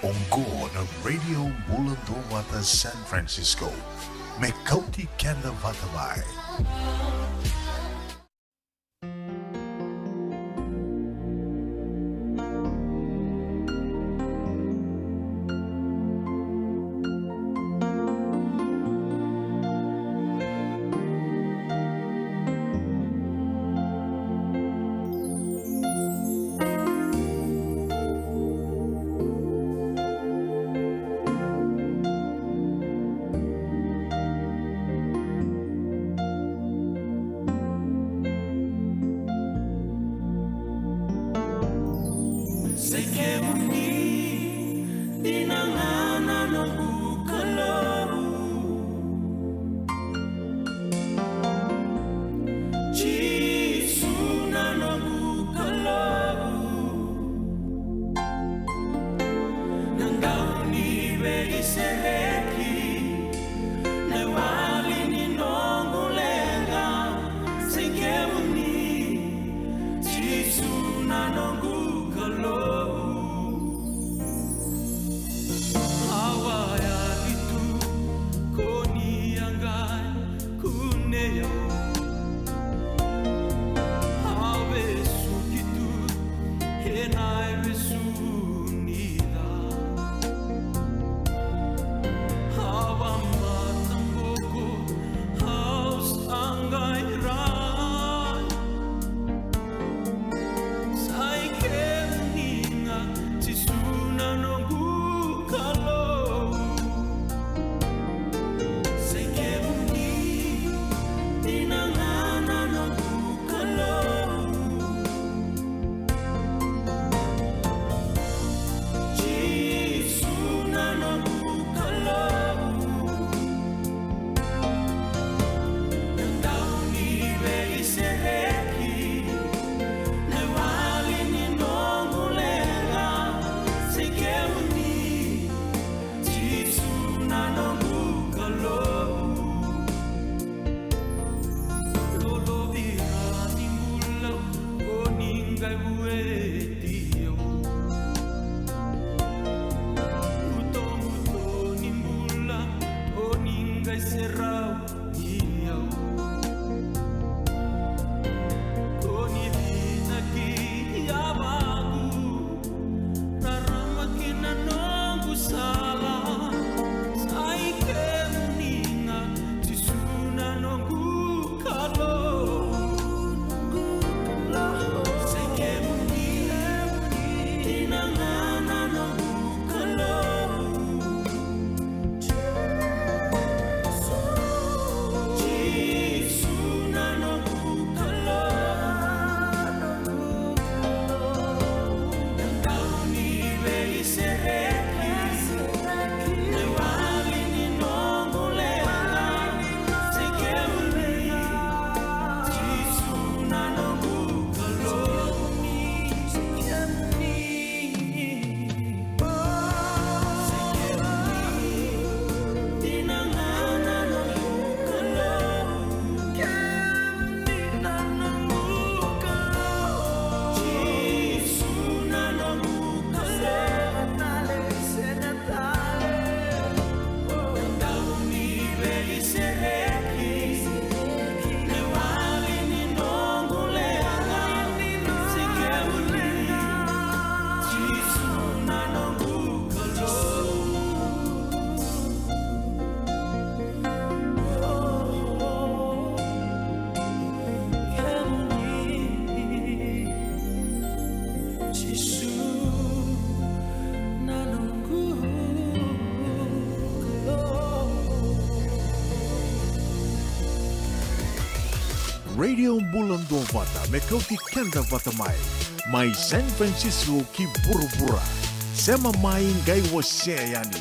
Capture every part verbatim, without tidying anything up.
Oqo na Radio Bula Duavata San Francisco, me kauti keda vata mai. Sai kemuni dina ga na noqu Kalou. Jisu na noqu Kalou. Na dau ni veisereki, na iwali ni noqu leqa, sai kemuni, Jisu na noqu Kalou. Au a yali tu, ko ni a qai kunei au. Au vesuki tu ena ivesu ni ca. Au a mataboko, au sa qai rai. Sai kemuni ga, Jisu na noqu Kalou. Sai kemuni dina ga na noqu Kalou. Jisu na noqu Kalou. Na dau ni veisereki, na iwali ni noqu leqa, sai kemuni, Jisu na noqu Kalou. Lolovira ni bula, o ni qai vueti au. Butobuto ni bula, o ni qai serau ni au. Ko ni vinaki yavaku, rarama kina noqu sala. Sai kemuni ga, Jisu na noqu Kalou. Sai kemuni dina ga na noqu Kalou. Jisu na noqu Kalou. Na dau ni veisereki, na iwali ni noqu leqa, sai kemuni, Jisu na noqu Kalou. Radio Bula Duavata, me kauti keda vata mai. Mai San Francisco ki vuravura. Sema mai qai wasea yani.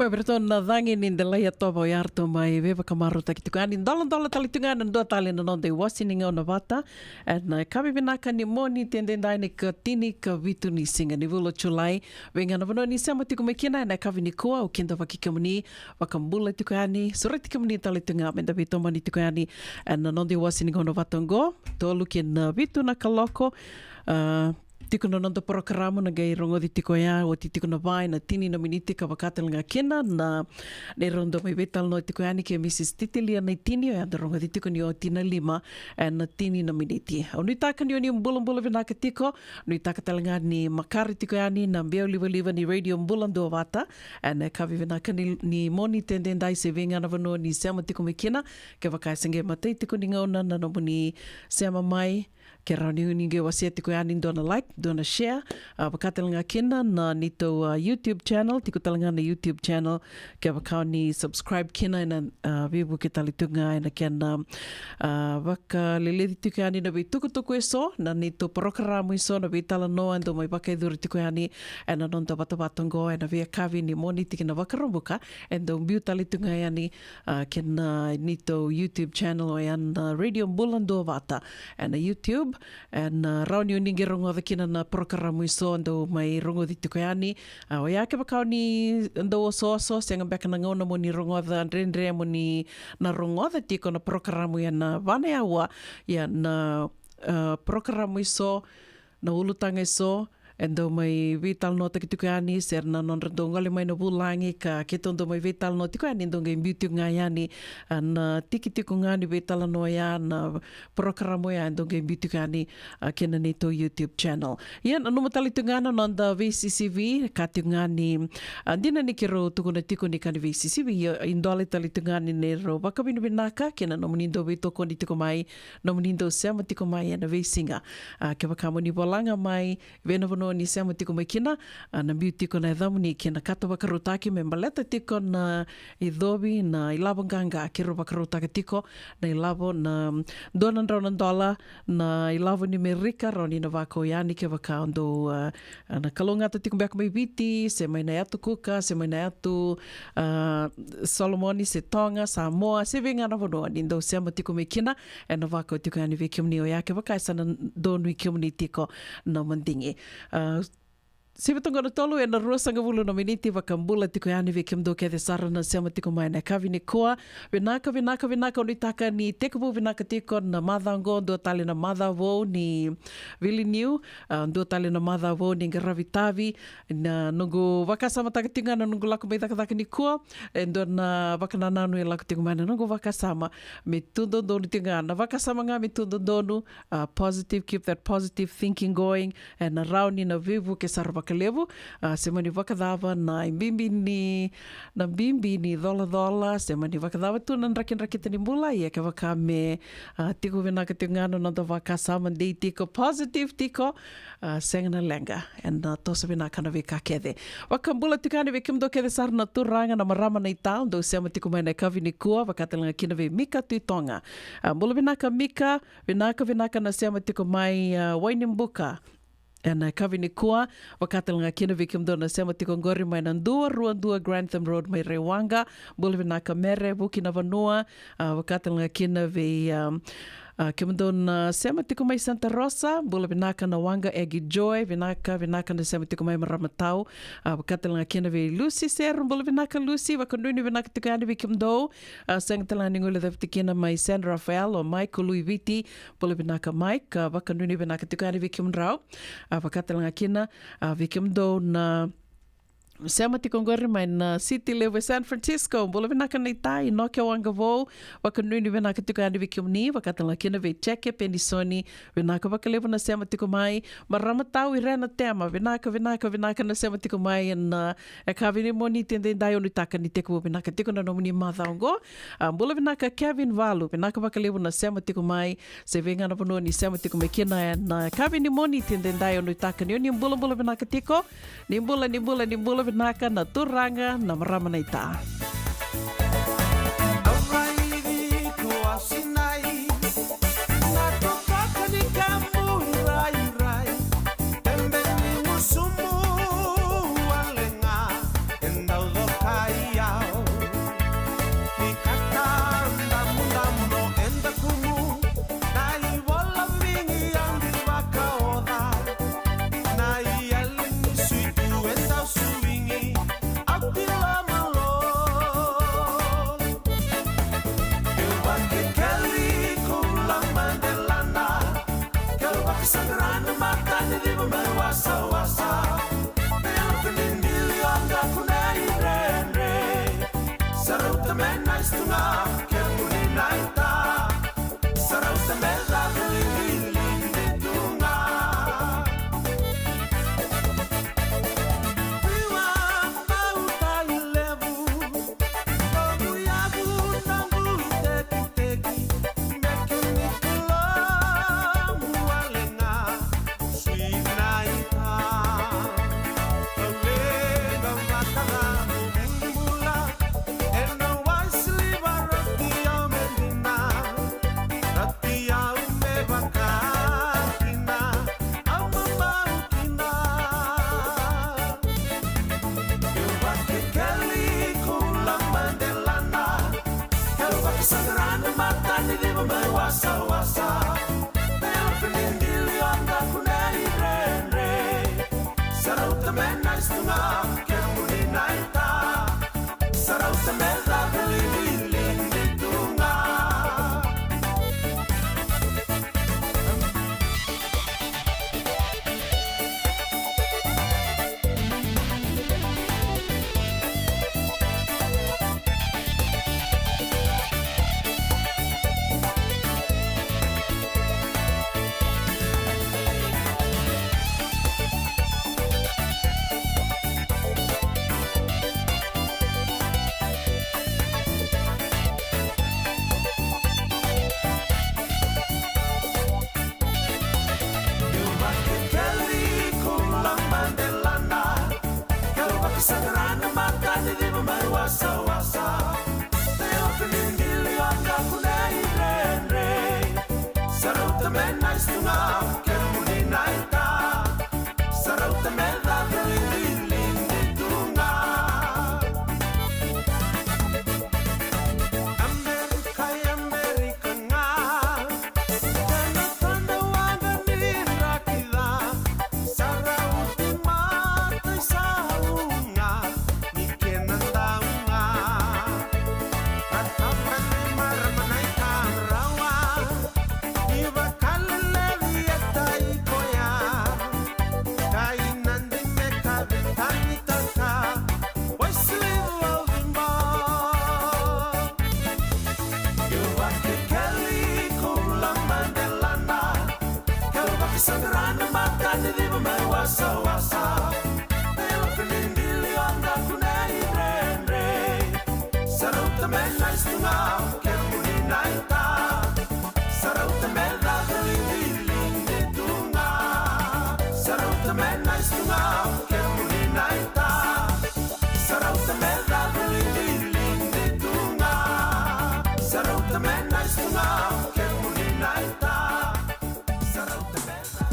Vei ratou na cagi ni delai yatovo, o ya ratou mai veivakamarautaki tiko yani. Doladola tale tiko ga na dua tale na noda iwasi ni gauna vata. Ena yakavi vinaka ni Moniti edaidai, na ikatini ka vitu ni siga ni vula o Julai. Vei ga na vanua ni sema tiko mai kina ena yakavi nikua, au kidavaki kemuni, vakabula tiko yani, sureti kemuni tale tiko ga meda veitomani tiko yani ena noda iwasi ni gauna vata oqo, tolu ki na vitu na kaloko. A, tiko na noda porokaramu na qai rogoci tiko ya, oti tiko na va ena tini na miniti ka vaka tale ga kina na neirau dau mai veitalanoa tiko yani kei Mrs Titilia Naitini, o ya da rogoci tiko ni oti na lima ena tini na miniti. Au nuitaka ni o ni bulabula vinaka tiko, nuitaka tale ga ni makare tiko yani na biau livaliva ni Radio Bula Duavata ena yakavi vinaka ni, ni Moniti edaidai, se vei ga na vanua ni sema tiko mai kina. Kevaka e se qai matai tiko ni gauna na nomuni sema mai, ke rawa ni ni qai wasea tiko yani dua na like, dua na share, a, vaka tale ga kina na neitou, a, YouTube channel, tiko tale ga na YouTube channel, kevaka o ni subscribe kina ena, a, veivuke tale tu ga ena kena, a, vakaleleci tiko yani na veitukutuku eso, na neitou porokaramu eso, na veitalanoa e dau mai vakayacori tiko yani ena noda vatavata oqo ena veiyakavi ni Moniti ki na Vakaraubuka, e dau biu tale tu ga yani, a, kei na neitou YouTube channel, o ya na Radio Bula Duavata ena YouTube. Ena, a, rawa ni o ni qai rogoca kina na porokaramu eso dau mai rogoci tiko yani. A, o ya kevaka o ni dau osooso, sega beka na gauna mo ni rogoca dredre, mo ni na rogoca tiko na porokaramu ena va na aua, ia na, a, porokaramu eso, na ulutaga eso e dau mai veitalanoataki tiko yani, se na nodra dau gole mai na vulagi ka keitou dau mai veitalanoa tiko yani, dau qai biu tiko ga yani, a, na tiki tiko ga ni veitalanoa ya, na porokaramu ya e dau qai biu tiko yani, a, kei na neitou YouTube channel. Ia nanuma tale tiko ga na noda veisisivi, ka tiko ga ni, a, dina ni keirau tukuna tiko ni ka ni veisisivi, ia e dua tale tiko ga ni neirau vakavinavinaka kei na nomuni dau veitokoni tiko mai, nomuni dau sema tiko mai ena veisiga. A, kevaka mo ni volaga mai vei na vanua ni sema tiko mai kina, a, na biu tiko na yacamuni kei na kato vakarautaki me baleta tiko na icovi, na ilavo qaqa keirau vakarautaka tiko, na ilavo na dua na drau na dola, na ilavo ni Merika, rawa ni na vakau yani kevaka o dou, a, a, na kalougata tiko beka mai Viti, se mai na yatu Kuka, se mai na yatu, a, Solomoni, se Toga, Samoa, se vei ga na vanua ni dau sema tiko mai kina, ena vakau tiko yani vei kemuni, o ya kevaka e sa na donui kemuni tiko na madigi. A, sivi toqo na tolu ena ruasagavulu na miniti, vakabula tiko yani vei kemudou kece sara na sema tiko mai ena yakavi nikua. Vinaka, vinaka, vinaka, au nuitaka ni tekivu vinaka tiko na macawa oqo, dua tale na macawa vou ni viliniu, a, dua tale na macawa vou ni qaravi tavi. Na noqu vakasamataka tiko ga na noqu lako mai cakacaka nikua, e dua na vakanananu e lako tiko mai na noqu vakasama, me tu dodonu tiko ga, na vakasama ga me tu dodonu, a, positive, keep that positive thinking going. Ena rawa ni na veivuke sara vakalevu, a, se mani vakacava na bibi ni, na bibi ni colacola, se mani vakacava tu na drakidrakita ni bula, ia kevaka me, a, tiko vinaka tiko ga na noda vakasama, dei tiko, positive tiko, a, sega na leqa, ena toso vinaka na veika kece. Vakabula tiko yani vei kemudou kece sara na turaga, na marama, na ita, dou sema tiko mai ena yakavi nikua, vaka tale ga kina vei Mika Tuitoga. A, bula vinaka Mika, vinaka, vinaka na sema tiko mai, a, Wainibuka ena yakavi nikua, vaka tale ga kina vei kemudou na sema tiko oqori mai na dua rua dua Grantham Road mai Rewaqa. Bula vinaka Mere Vuki na vanua, a, vaka tale ga kina vei, a, a, kemudou na sema tiko mai Santa Rosa, bula vinaka na waqa Egi Joy, vinaka, vinaka na sema tiko mai Maramatau, a, vaka tale ga kina vei Lucy Seru, bula vinaka Lucy, vakanuinui vinaka tiko yani vei kemudou, a, sega tale ga ni guilecavi tiko kina mai San Rafael, o Mike o Luiviti, bula vinaka Mike, a, vakanuinui vinaka tiko yani vei kemudrau, a, vaka tale ga kina, a, vei kemudou na sema tiko oqori mai na city levu e San Francisco, bula vinaka na ita, Inoke Waqavou, vakanuinui vinaka tiko yani vei kemuni, vaka tale ga kina vei Jeke Penisoni, vinaka vakalevu na sema tiko mai, Maramatau Irena Tema, vinaka, vinaka, vinaka na sema tiko mai ena, a, yakavi ni Moniti edaidai, au nuitaka ni tekivu vinaka tiko na nomuni macawa oqo, a, bula vinaka Kevin Valu, vinaka vakalevu na sema tiko mai, se vei ga na vanua ni sema tiko mai kina ena, a, yakavi ni Moniti edaidai, au nuitaka ni o ni bulabula vinaka tiko, ni bula, ni bula, ni bula vinaka na turaga, na marama, na ita. Au raici iko au sinai, na tokaka ni kamu irairai, tebe ni gusumu wale ga, e dau cokai Saqara na mata ni civa mai wasawasa. Me lako ni dili o daku na idredre. Sa rauta me nice tu ga kemuni na ita. Sa rauta me caka lilili tu ga. Viwa bau tali levu. Noqu yavu, noqu tekiteki, me kemuni kalougata wale ga, sweet na ita. Au leqa vata ga noqu bula, ena waisiliva rauti au me dina, rauti au me vaka kina, au mamau kina. Keu vakekeli kou lama delana. Keu vakasaqara na mata ni civa mai wasawasa. Me lako ni dili o daku na idredre. Sa rauta me nice tu ga kemuni na ita. Sa rauta me caka lilili tu ga. Keu vakekeli kou lama delana. Keu vakasaqara na mata ni civa mai wasawasa. Me lako ni dili o daku na idredre. Sa rauta me nice tu ga kemuni na ita. Sa rauta me caka lilili tu ga. Amerika, Amerika ga. Kena tadra waqa ni draki ca. Sa rauti matai sa uga ni kena dau ga. Ra tavani marama na ita rawa. Ni vakaleleci e tai koya. Kai Nadi me kaci tani tata. Waisiliva au vimba. Keu vakekeli kou lama delana. Keu vakasaqara na mata ni civa mai wasawasa. Me lako ni dili o daku na idredre. Sa rauta me nice tu ga kemuni na ita. Sa rauta me caka lilili tu ga. Sa rauta me nice tu ga kemuni na ita. Sa rauta me caka lilili tu ga. Sa rauta me nice tu ga kemuni na ita. Sa rauta me caka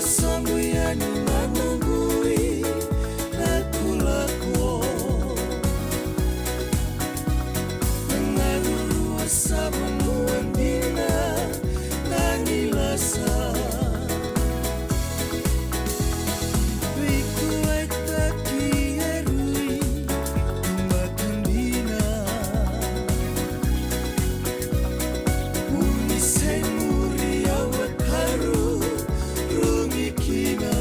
Sobu yani na noqu ilakolako. Na galu rua sa vanua dina na ni lasa. Veikuaitaki e rui mata dina. Uni se muri au a karu rumi kina.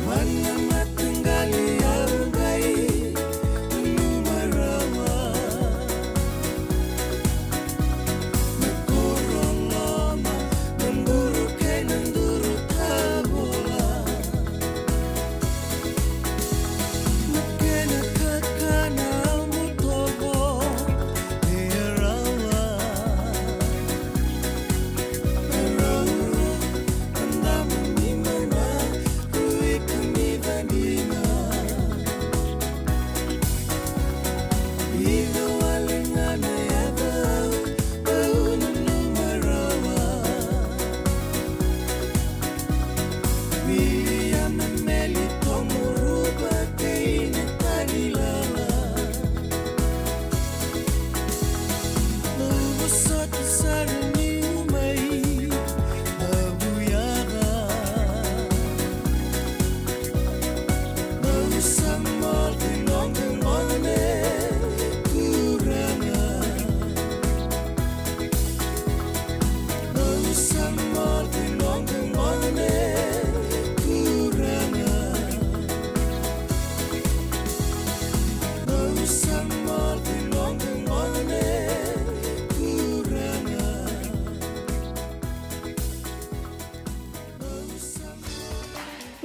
Mana mataqali au qai nanuma rawa. Na koro loma, na buru kei na duru tavola. Na kena kakana au mo tovo e rawa.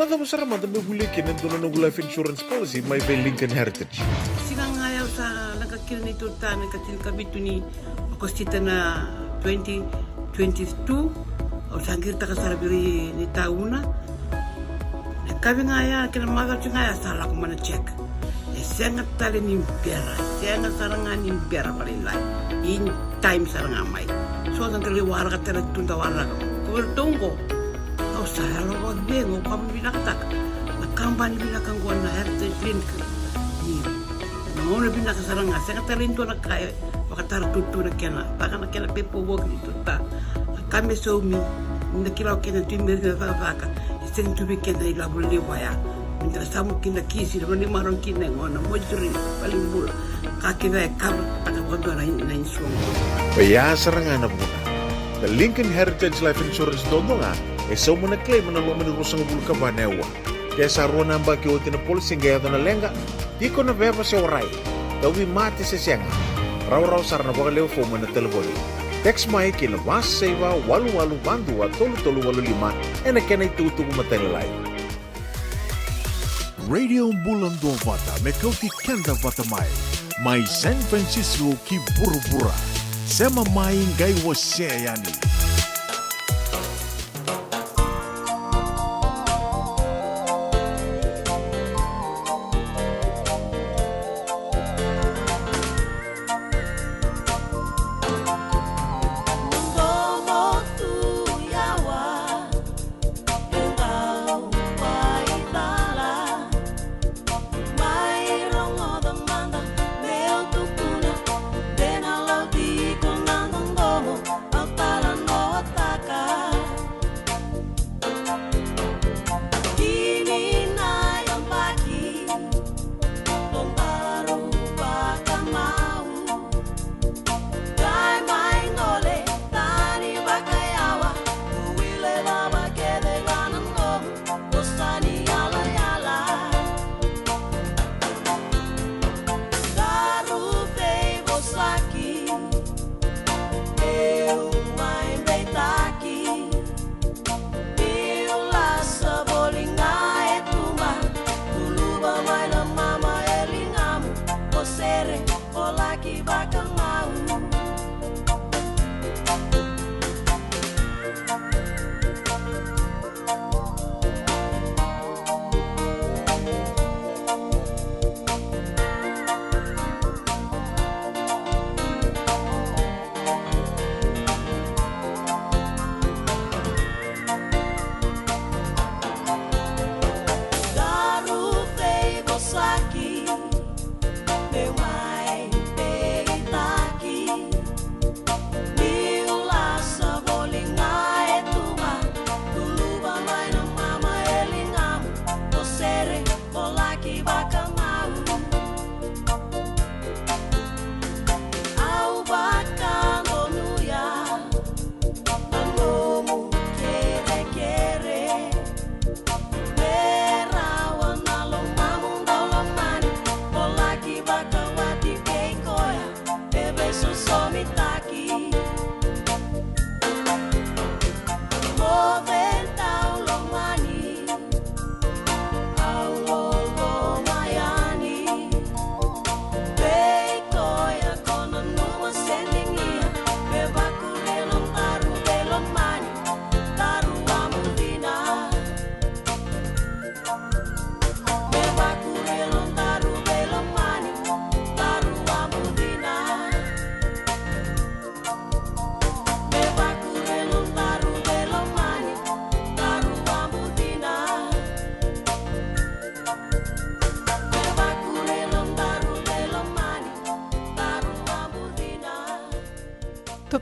Na cava sara mada me volia kina e dua na noqu life insurance policy mai vei Lincoln Heritage? Siga ga ya au sa leqa kina ni tutana ka tinikavitu ni Okosita na twenty twenty-two. Au sa qiritaka sara vei ni tauna. Na kavi ga ya kei na macawa ga ya sa lako mai na check. E sega tale ni bera, sega sara ga ni bera vakalailai. In time sara ga mai. So da qai waraka tale tu da waraka. Ko vei ratou qo. Au sa yalo vakacegu, au ka vinakataka. Na kabani vinaka qo na Heritage Link. Ni na gauna vinaka sara ga, sega tale ni dua na ka e vakatara tutu na kena, caka na kena pepa voki ni tuta. Na ka me saumi, ni na kila o kena tui me rina cakacaka. E sega ni tu vei keda ilavo levu vaya. Me da samu kina kisi, na vale ni marau kina e gona, moituri, valenibula. Ka kece e kava, taka vakadua na, na insurance. Oya sara ga na vuna. Na Lincoln Heritage Life Insurance duadua ga, e sauma na claim ena loma ni ruasagavulu ka va na aua. Ke sa rua na yabaki oti na policy qai yaco na leqa, tiko na veva se warai, tauvimate se sega. Rawarawa sara na vakalewe fomu ena talevoni. Text mai ki na va saiva walu walu va dua tolu tolu walu lima ena kena itukutuku matailalai. Radio Bula Duavata me kauti keda vata mai. Mai San Francisco ki vuravura. Sema mai qai wasea yani.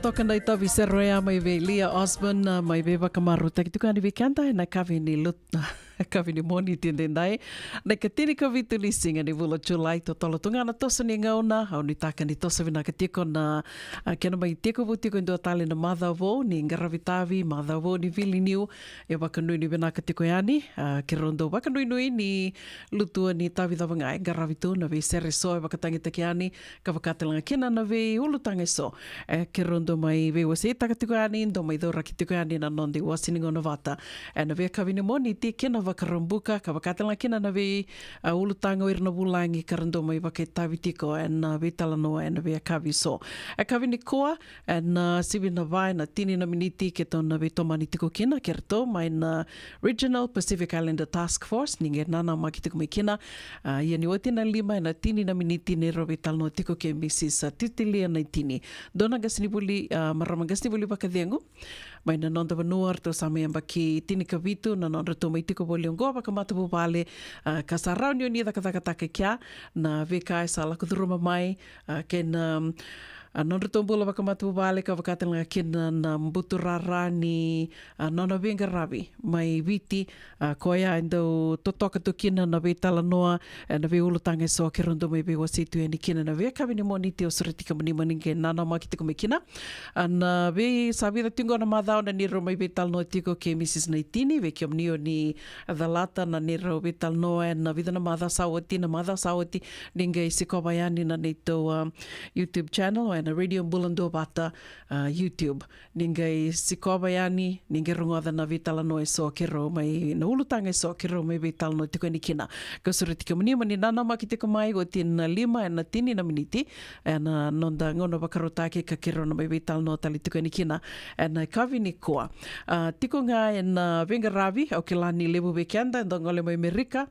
Vakadaitavi sara oya mai vei Lia Osman, a, mai veivakamarautaki tiko yani vei keda ena yakavi ni lut-, yakavi ni Moniti edaidai. Na ikatini ka vitu ni siga ni vula o Julai, totolo tu ga na toso ni gauna, au nuitaka ni toso vinaka tiko na, a, kena mai tekivu tiko e dua tale na macawa vou ni qaravi tavi, macawa vou ni vili niu, e vakanuinui vinaka tiko yani, a, keirau dau vakanuinui ni lutu ni tavi cava ga e qaravi tu, na veisere eso e vakatagitaki yani, ka vaka tale ga kina na veiulutaga eso. E, keirau dau mai veiwaseitaka tiko yani, dau mai cauraki tiko yani na noda iwase ni gauna vata. E, na veiyakavi ni Moniti kei na Vakaraubuka, ka vaka tale ga kina na vei, a, ulutaga o ira na vulagi, ka ra dau mai vakaitavi tiko ena veitalanoa ena veiyakavi eso. E, yakavi nikua, ena, a, sivi na va ena tini na miniti keitou na veitomani tiko kina kei ratou mai na Regional Pacific Islander Task Force, ni qai nanamaki tiko mai kina. A, ia ni oti na lima ena tini na miniti neirau veitalanoa tiko kei Mrs, a, Titilia Naitini. Dua na qasenivuli, a, marama qasenivuli vakacegu mai na noda vanua, ratou sa mai yabaki tinikavitu na nodratou mai tiko voli oqo vakamatavuvale, a, ka sa rawa ni oni cakacakataka e kea na veika e sa lako curuma mai, a, kei na, a, nodratou bula vakamatavuvale, ka vaka tale ga kina na buturara ni, a, nona veiqaravi mai Viti. A, koya e dau totoka tu kina na veitalanoa, e, na veiulutaga eso keirau dau mai veiwasei tu yani kina na veiyakavi ni Moniti. Au sureti kemuni mo ni qai nanamaki tiko mai kina. A, na vei, sa vica tiko na macawa na neirau mai veitalanoa tiko kei Mrs Naitini, vei kemuni oni calata na neirau veitalanoa ena vica na macawa sa oti, na macawa sa oti, ni qai sikova yani na neitou, a, YouTube channel, o ena Radio Bula Duavata, a, YouTube. Ni qai sikova yani, ni qai rogoca na veitalanoa eso keirau mai, na ulutaga eso keirau mai veitalanoa tiko yani kina. Ka sureti kemuni mo ni nanamaki tiko mai, oti na lima ena tini na miniti ena noda gauna vakarautaki ka keirau na mai veitalanoa tale tiko yani kina ena yakavi nikua. A, tiko ga ena veiqaravi, au kila ni levu vei keda eda gole mai Amerika,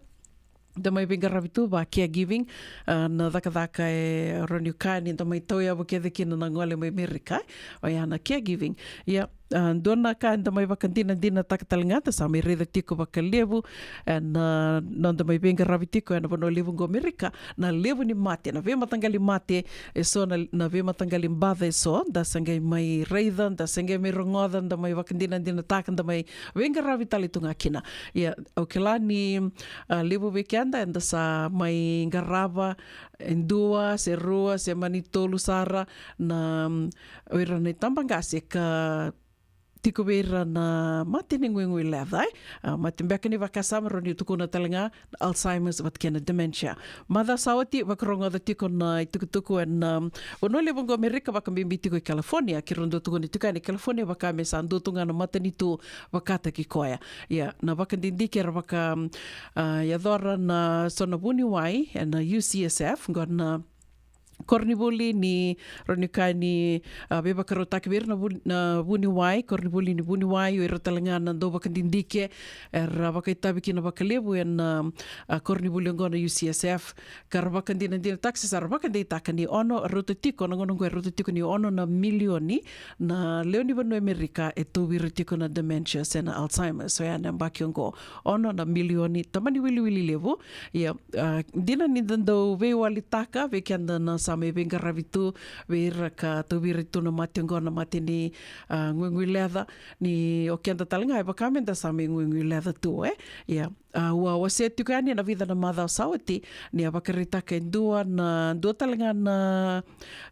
da mai veiqaravi tu va caregiving. A, na cakacaka e rawa niu kaya ni da mai tauyavu kece kina na gole mai Amerika, oya na caregiving. Ia, a, dua na ka eda mai vakadinadinataka tale ga, da sa mai raica tiko vakalevu ena, a, noda mai veiqaravi tiko ena vanua levu oqo Amerika, na levu ni mate, na veimataqali mate eso, na, na veimataqali baca eso da sa qai mai raica, da sa qai mai rogoca, da mai vakadinadinataka, da mai veiqaravi tale tu ga kina. Ia, au kila ni, a, levu vei keda eda sa mai qarava e dua se rua se mani tolu sara na, mm, o ira na itabaqase ka tiko vei ira na mate ni guigui leca, e? A, mate beka ni vakasama, rawa niu tukuna tale ga, Alzheimer's vata kei na dementia. Macawa sa oti vakarogoca tiko na itukutuku ena, um, vanua levu oqo Amerika, vakabibi tiko i California, keirau dau tukuna tiko yani California vaka me sa dua tu ga na matanitu vakataki koya. Ia, na vakadidike era vaka, um, a, yacora na so na vuniwai ena U C S F, oqo na koronivuli ni, rawa ni kaya ni, a, veivakarautaki vei ira na vuni-, na vuniwai, koronivuli ni vuniwai, o ira tale ga na dau vakadidike, era vakaitavi kina vakalevu ena, a, koronivuli oqo na U C S F, ka ra vakadinadinataka se sa ra vakadeitaka ni ono, rauta tiko, na gauna oqo e rauta tiko ni ono na milioni na lewe ni vanua Amerika e tauvi ira tiko na dementia se na Alzheimer's, oya na yabaki oqo. Ono na milioni, tamani wiliwili levu. Ia, a, dina ni da dau veiwalitaka vei keda na sa mai veiqaravi tu vei ira ka tauvi ira tu na mate oqo, na mate ni, a, guigui leca, ni o keda tale ga e vaka me da sa mai guigui leca tu, e? Ia, a, au a wasea tiko yani ena vica na macawa sa oti ni a vakaraitaka e dua na, dua tale ga na,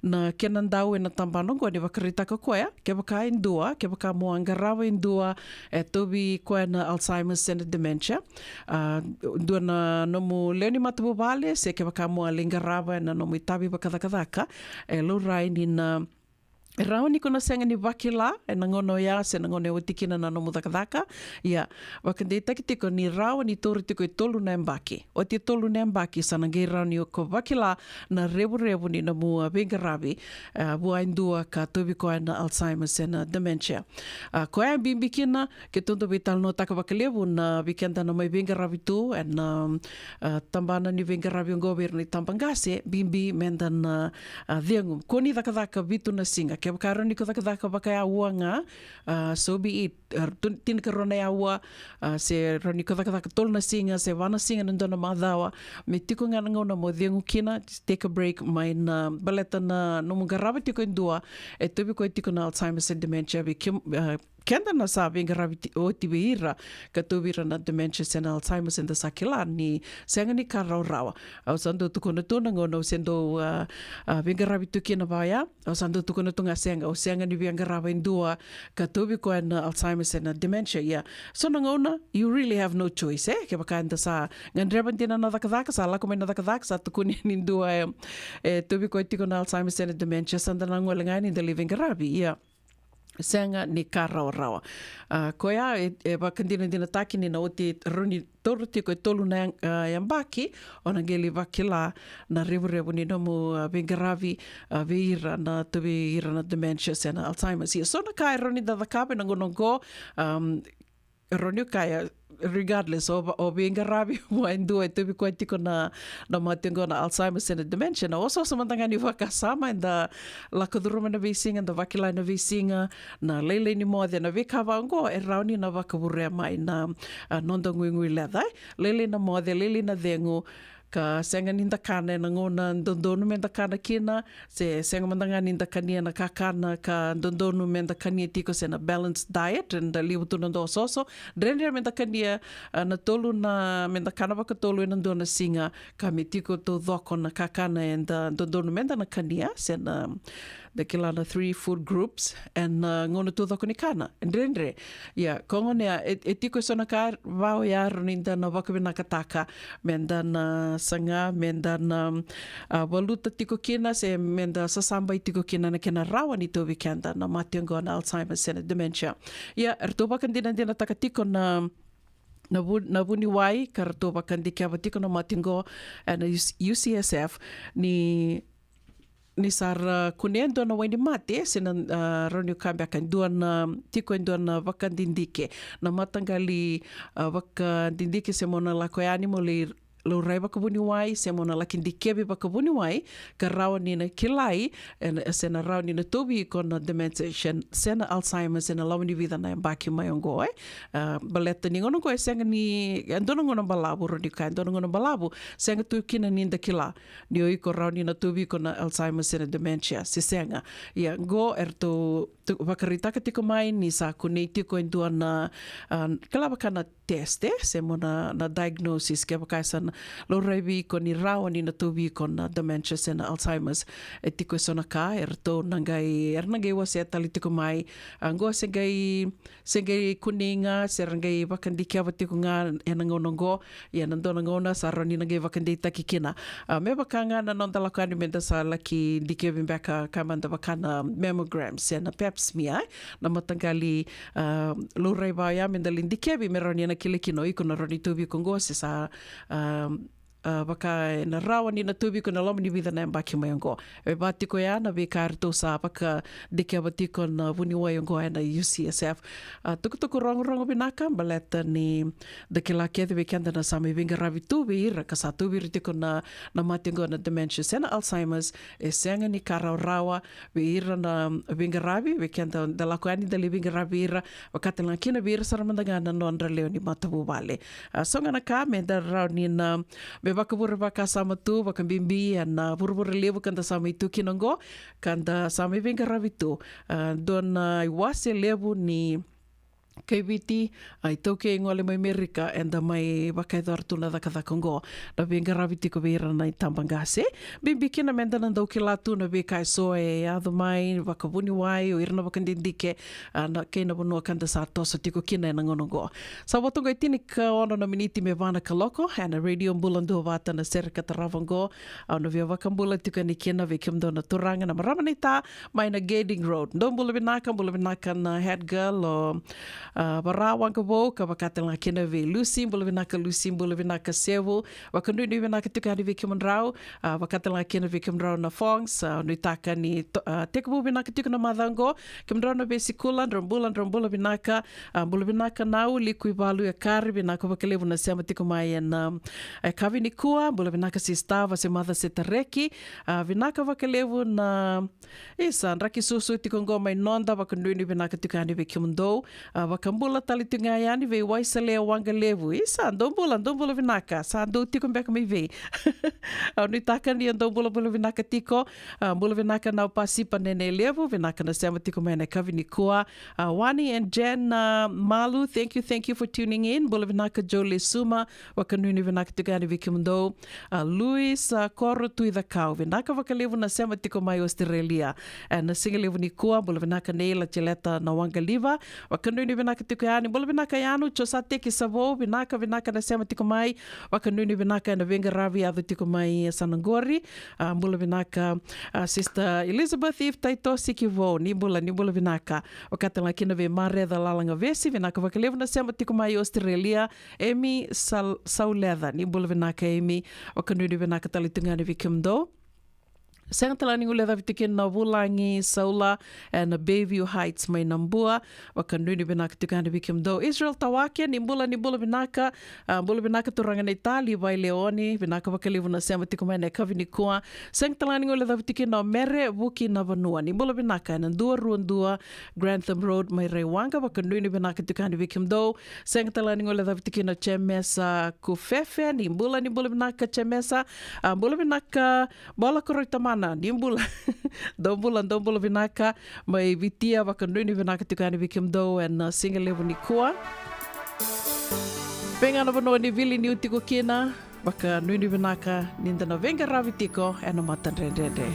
na kena dau ena tabana oqo, ni vakaraitaka o koya, kevaka e dua, kevaka mo a qarava e dua e tauvi koya na Alzheimer's se na dementia, a, dua na nomu lewe ni matavuvale, se kevaka mo a lai qarava ena nomu itavi vakacakacaka, e laurai ni na, e rawa ni ko na sega ni vakila ena gauna oya se na gauna e oti kina na nomu cakacaka. Ia, vakadeitaki tiko ni rawa ni taura tiko e tolu na yabaki. Oti e tolu na yabaki sa na qai rawa ni ko vakila na revurevu ni nomu, a, veiqaravi, a, vua e dua ka tauvi koya na Alzheimer's se na dementia. A, koya e bibi kina, keitou dau veitalanoataka vakalevu na vei keda na mai veiqaravi tu ena, a, tabana ni veiqaravi oqo vei ira na itabaqase, bibi me da na, a, cegu. Ko ni cakacaka vitu na siga, kevaka rawa ni ko cakacaka vakayaua ga, a, so be it. A, tu- tinikarua na yaua, a, se rawa ni ko cakacaka tolu na siga se va na siga na dua na macawa, me tiko ga na gauna mo cegu kina, take a break mai na, baleta na nomu qarava tiko e dua e tauvi koya tiko na Alzheimer's and dementia. Vei kem- a, keda na sa veiqaravi ti- oti vei ira ka tauvi ira na dementia se na Alzheimer's, eda sa kila ni sega ni ka rawarawa. Au sa dau tukuna tu na gauna au se dau, a, a, veiqaravi tu kina vaya, au sa dau tukuna tu ga, sega, au sega ni via qarava e dua ka tauvi koya na Alzheimer's se na dementia. Ia, so na gauna you really have no choice, e? Kevaka eda sa gadreva dina na cakacaka, sa lako mai na cakacaka, sa tukuni ni dua e, e tauvi koya tiko na Alzheimer's se na dementia, sa da na gole ga ni da lai veiqaravi. Ia, sega ni ka rawarawa. A, koya e, e vakadinadinataki ni na oti rawa ni taura tiko e tolu na ya- a, yabaki, o na qai lai vakila na revurevu ni nomu, a, veiqaravi, a, vei ira na tauvi ira na dementia se na Alzheimer's. Ia, so na ka e rawa ni da cakava ena gauna oqo, um, rawa ni kaya, regardless o, o veiqaravi vua e dua e tauvi koya tiko na, na mate oqo na Alzheimer's se na dementia, na osooso mada ga ni vakasama, eda lako curuma na veisiga, da vakila na veisiga, na lailai ni moce, na veika vaka oqo e rawa ni na vakavurea mai na, a, noda guiguileca, e? Lailai na moce, lailai na cegu, ka sega ni da kana ena gauna dodonu me da kana kina, se sega mada ga ni da kania na kakana ka dodonu me da kania tiko se na balanced diet, eda levu tu na dua osooso, dredre me da kania, a, na tolu na, me da kana vakatolu ena dua na siga, ka me tiko taucoko na kakana eda dodonu me da na kania, se na, da kila na three food groups, ena, a, gauna taucoko ni kana, dredre. Ia, ko gona ya, e, e tiko e so na ka vaka oya rawa ni da na vakavinakataka me da na saga, me da na, a, valuta tiko kina, se me da sasabai tiko kina na kena rawa ni tauvi keda na mate oqo na Alzheimer's se na dementia. Ia, eratou vakadinadinataka tiko na, na vu- na vuniwai ka ratou vakadikeva tiko na mate oqo ena U C- U C S F ni, ni sa ra kunea e dua na wainimate, se na, a, rawa ni ka beka e dua na, tiko e dua na vakadidike. Na mataqali, a, vakadidike se mo na lako yani mo lai laurai vakavuniwai, se mo na laki dikevi vakavuniwai, ka rawa ni na kilai, e, se na rawa ni na tauvi iko na dementia, se na Alzheimer's, ena loma ni vica na yabaki mai oqo, e. A, baleta ni gauna oqo e sega ni, e dua na gauna balavu, rawa ni ka e dua na gauna balavu, sega tu kina ni da kila ni o iko rawa ni na tauvi iko na Alzheimer's se na dementia, se sega. Ia, oqo eratou tu- vakaraitaka tiko mai ni sa kunei tiko e dua na, a, kila vaka na test, e, se mo na, na diagnosis, kevaka e sa na laurai vei iko ni rawa ni na tauvi iko na dementia se na Alzheimer's. E tiko e so na ka eratou na qai, era na qai wasea tale tiko mai. A, oqo se qai, se qai kunei ga, se ra qai vakadikeva tiko ga ena gauna oqo. Ia, na dua na gauna sa rawa ni na qai vakadeitaki kina. A, me vaka ga na noda lako yani me da sa laki dikevi beka, ka mada vaka na mammogram se na pap smear, e? Na mataqali, a, laurai vaka oya me da lai dikevi me rawa ni na kila kina o iko na rawa ni tauvi iko oqo se sa, a, a, vaka ena rawa ni na tauvi iko ena loma ni vica na yabaki mai oqo. E vaka tiko ya na veika eratou sa vakadikeva tiko na vuniwai oqo ena U C S F. A, tukutuku rogorogo vinaka, baleta ni da kila kece vei keda na sa mai veiqaravi tu vei ira ka sa tauvi ira tiko na, na mate oqo na dementia se na Alzheimer's. E sega ni ka rawarawa vei ira na veiqaravi, vei keda da lako yani da lai veiqaravi ira, vaka tale ga kina vei ira sara mada ga na nodra lewe ni matavuvale. A, so ga na ka me da rawa ni na, me vakavure vakasama tu, vakabibi ena, a, vuravura levu ka da sa mai tu kina oqo, ka da sa mai veiqaravi tu. A, dua na iwase levu ni kaiviti, a, iTaukei gole mai Merika, eda mai vakayacora tu na cakacaka oqo, na veiqaravi tiko vei ira na itabaqase. Bibi kina me da na dau kila tu na veika e so e yaco mai vakavuniwai, o ira na vakadidike, a, na, kei na vanua ka da sa toso tiko kina ena gauna oqo. Sa vo toka e tinikaono na miniti me va na kaloko ena Radio Bula Duavata, na sere ka tarava oqo. Au na via vakabula tiko yani kina vei kemudou na turaga, na marama, na ita mai na Gairding Road. Dou bula vinaka, bula vinaka na head girl, o a, Vara Waqavou, ka vaka tale ga kina vei Lucy, bula vinaka Lucy, bula vinaka Sevu, vakanuinui vinaka tiko yani vei kemudrau, a, vaka tale ga kina vei kemudrau na Fongs, a, nuitaka ni to-, a, tekivu vinaka tiko na macawa oqo, kemudrau na veisikula, drau bula, drau bula vinaka, a, bula vinaka Nau, Liku i Valu e Kari, vinaka vakalevu na sema tiko mai ena, a, e kavi nikua, bula vinaka sista, Vasemaca Setareki, a, vinaka vakalevu na Isa, draki susu tiko oqo mai noda, vakanuinui vinaka tiko yani vei kemudou. A, vakabula tale tiko ga yani vei Waisale Waqalevu. Isa, dou bula, dou bula vinaka. Sa dou tiko beka mai vei. Au nuitaka ni dou bula bula vinaka tiko. A, bula vinaka na Pasipa Nene Levu, vinaka na sema tiko mai na kavi nikua. A, Wani and Jen, a, Malu, thank you, thank you for tuning in. Bula vinaka Joe Lesuma, vakanuinui vinaka tiko yani vei kemudou. A, Luis, a, Koro Tui Cakau, vinaka vakalevu na sema tiko mai Australia. E, na siga levu nikua, bula vinaka Neila Jeleta na Waqaliva. Vakanuinui vinaka tiko yani, bula vinaka Yanu, Josateki Savou, vinaka, vinaka na sema tiko mai. Vakanuinui vinaka ena veiqaravi yaco tiko mai e Sanagori. A, bula vinaka, a, Sister Elizabeth Eve Taito Sikivou, ni bula, ni bula vinaka. Vaka tale ga kina vei Mareca Lalagavesi, vinaka vakalevu na sema tiko mai Australia. Emi Sal-, Sauleca, ni bula vinaka Emi, vakanuinui vinaka tale tu ga yani vei kemudou. Sega tale ga ni guilecavi tiko kina na Vulagi Saula, e, na Bayview Heights mai Nabua, vakanuinui vinaka tiko yani vei kemudou. Israel Tawake, ni bula, ni bula vinaka, a, bula vinaka turaga na Itali, Vai Leoni, vinaka vakalevu na sema tiko mai na kavi nikua. Sega tale ga ni guilecavi tiko kina o Mere Vuki na Vanua, ni bula vinaka, ena dua rua dua, Grantham Road mai Raiwaqa, vakanuinui vinaka tiko yani vei kemudou. Sega tale ga ni guilecavi tiko kina o Jemesa Kufefe, ni bula, ni bula vinaka Jemesa. A, bula vinaka Bola Koroi Tamana, ni bula. Dou bula, dou bula vinaka mai Vitia, vakanuinui vinaka tiko yani vei kemudou ena, a, siga levu nikua. Vei ga na vanua ni vili niu tiko kina, vakanuinui vinaka ni da na veiqaravi tiko ena matadredredre.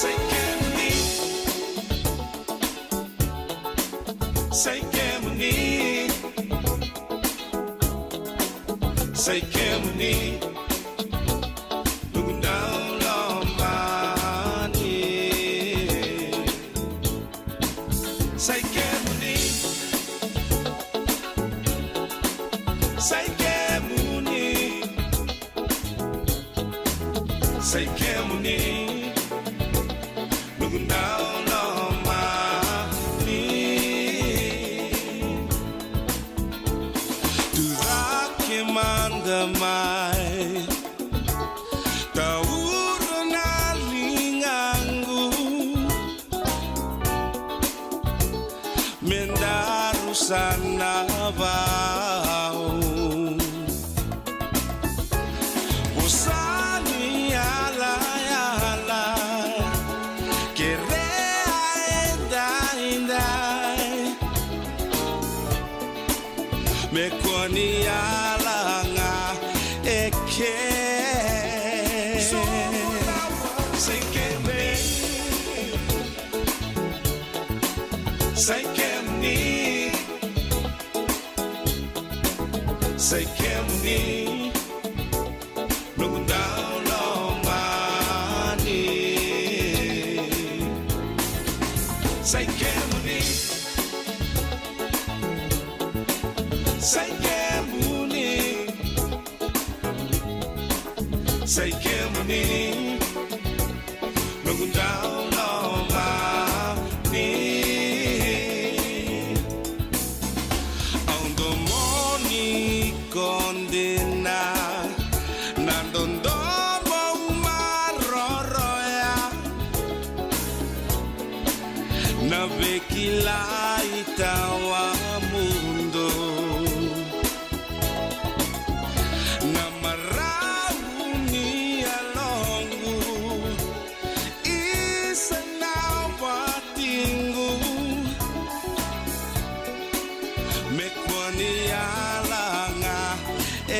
Sai kemuni. Sai kemuni. Sai kemuni. Noqu dau lomani. Sai kemuni. Sai kemuni. Sai kemuni. Noqu dau lomani. Tucake mada mai. Taura na ligaqu. Me daru sa na vau. Vosa ni yalayala. Kerea edaidai. Me kua ni yala ga eke. Sai kemuni. Sai kemuni. Sai kemuni. Noqu dau lomani. Sai kemuni. Sai kemuni. Sai kemuni. Noqu dau lomani. Au domoni ko dina. Na dodomo maroroya. Na veikilai tawamudu. Na marau ni yaloqu. Isa na watiqu. Me kua ni yala ga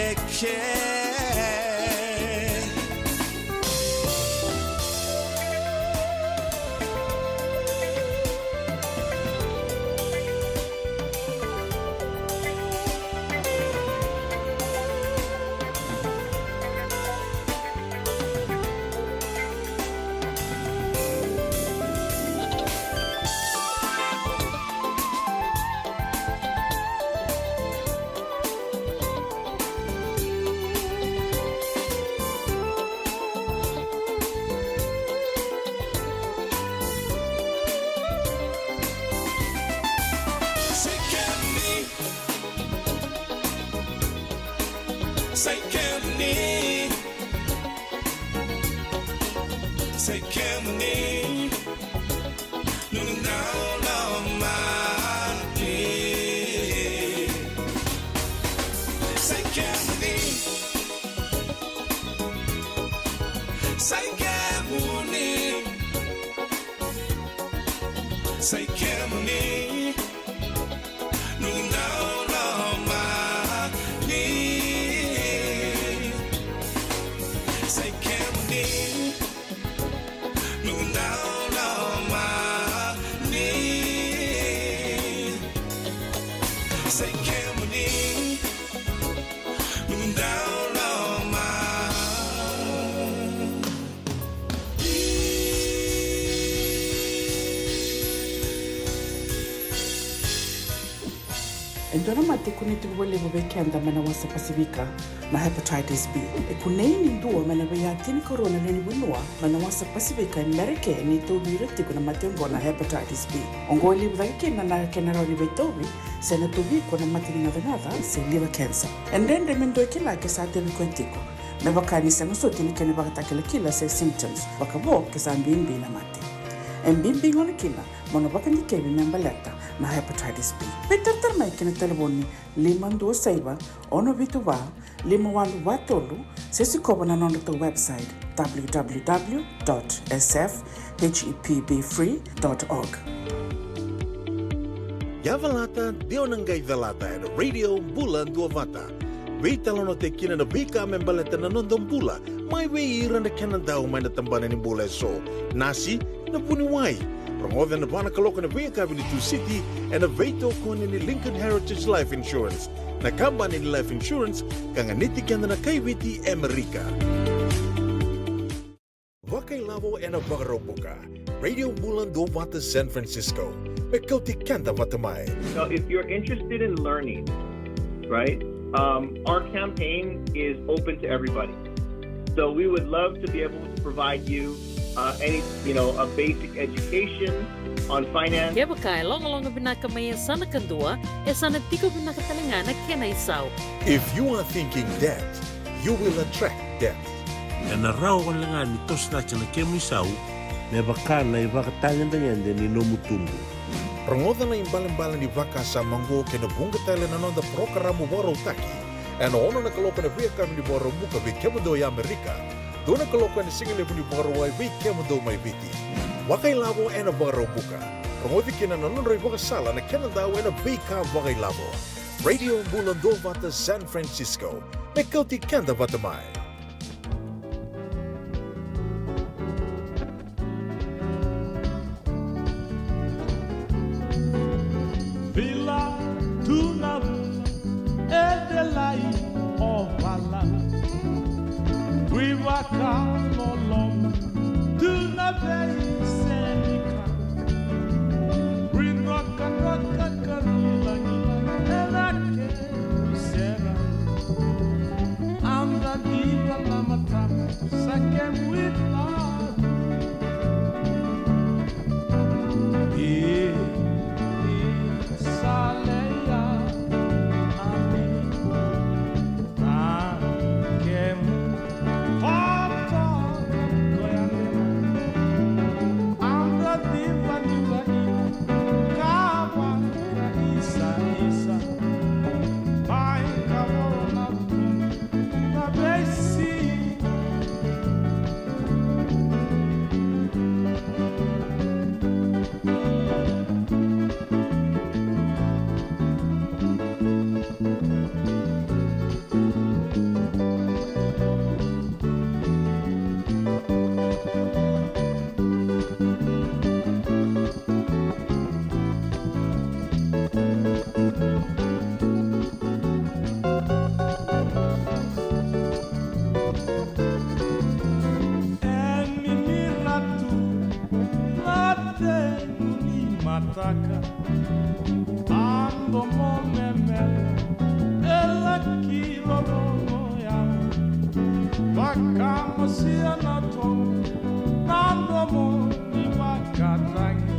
eke. Sai kemuni. Sai kemuni. Sai kemuni. Noqu dau lomani. Sai kemuni. Sai kemuni. Sai kemuni. Noqu dau lomani. Sai kemuni. Noqu dau lomani. Sai kemuni. Noqu dau lomani. E dua na mate e kunei tiko vakalevu vei keda mai na wasa Pasifika na hepatitis B. E kunei ni dua mai na veiya tinikarua na lewe ni vanua mai na wasa Pasifika e Merika ni tauvi ira tiko na mate oqo na hepatitis B. Oqo e levu cake kina na kena rawa ni veitauvi se na tauvi iko na mate ni gacagaca se liver cancer. E dredre me dua e kila ke sa tauvi koya tiko. Me vaka ni sega soti na kena ivakatakilakila se symptoms, vakavo ke sa bibi na mate. E bibi gona kina mo na vakadikevi me baleta na hepatitis B. Veitaratara mai ki na talevoni lima dua saiva, ono vitu va, lima walu va tolu, se sikova na nodratou website, w w w dot s f h e p b free dot org. Yavalata, de o na qai calata ena Radio Bula Duavata. Veitalanoataki kina na veika me baleta na noda bula, Mai vei ira na kena dau mai na tabana ni bula eso, nasi, na vuniwai. Rogoca ena va na kaloko ena veiyakavi ni Tusiti ena veitokoni ni Lincoln Heritage Life Insurance, na kabani ni life insurance ka ganiti keda na kaiviti Amerika. Vakailavo ena Vakaraubuka. Radio Bula Duavata San Francisco. Me kauti keda vata mai. Now, if you're interested in learning, right, um, our campaign is open to everybody. So we would love to be able to provide you uh, any, you know, a basic education on finance. Kevaka e logaloga vinaka mai e sa na kadua, e sa na tiko vinaka tale ga na kena isau. If you are thinking debt, you will attract debt. Ena rawa wale ga ni toso cake na kemu isau me vaka na ivakatagedegede ni nomu tubu. Rogoca na ibalebale ni vakasama oqo kei na vuqa tale na noda parokaramu vakarautaki ena ono na kaloko ena veiyakavi ni Vakaraubuka vei kemudou e Amerika, dua na kaloko ena sigalevu ni Vakarauwai vei kemudou mai Viti. Vakailavo ena Vakaraubuka. Rogoci kina na nodra ivakasala na kena dau ena veika vakailavo. Radio Bula Duavata San Francisco. Me kauti keda vata mai. Vila tu na vula e delai o vala. Ri vakaloloma tu na veisenika. Ri drokadroka ka ri lagilagi ena keru sera. Anda diva na matama sa kemu itavi. I, i saleya ani. Na kemu toto koya me anda diva ni vai kava ka isa isa. Mai ka voro na tu na veisi. E mimira tu na tenu ni mataka. A domo memela e laki rorogo ya. Vakamosia na tomo na domo ni vakatagi.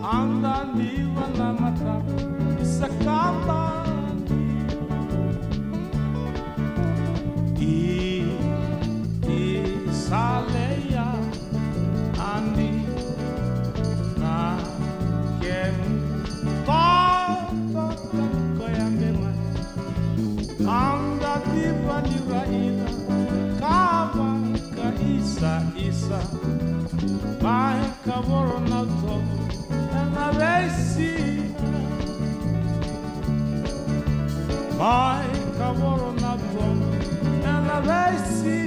Anda diva na mata i sakaba ni i, i saleya ani. Na kemu toto koya me mai. Anda diva ni raila kava ka isa isa. Mai ka voro na utoto ena veisi. Mai ka voro na utoto ena veisi.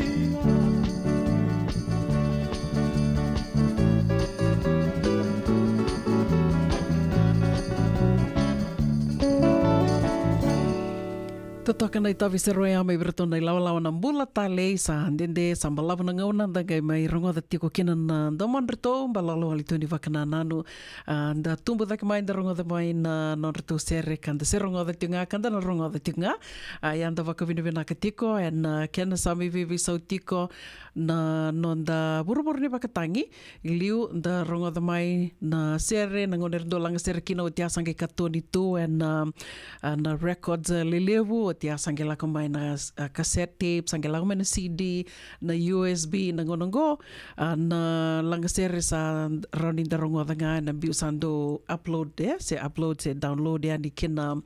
Totoka na itavi sere oya mai vei iratou na ilawalawa na Bula Talei. Sa dede, sa balavu na gauna da qai mai rogoca tiko kina na domodratou balala wale tu ni vakanananu. A, da tubu cake mai, da rogoca mai na nodratou sere ka da se rogoca tiko ga, ka da na rogoca tiko ga. A, ia da vakavinavinaka tiko ena, a, kena sa mai veiveisau tiko na noda vuravura ni vakatagi. I liu da rogoca mai na sere, na gauna era dau laga sere kina oti, a sa qai katoni tu ena, a, na records, a, lelevu, oti a sa qai lako mai na, a, cassette tape, sa qai lako mai na C D, na U S B, na gauna oqo, a, na laga sere sa rawa ni da rogoca ga ena biu sa dau upload, e, se upload, se download yani kina,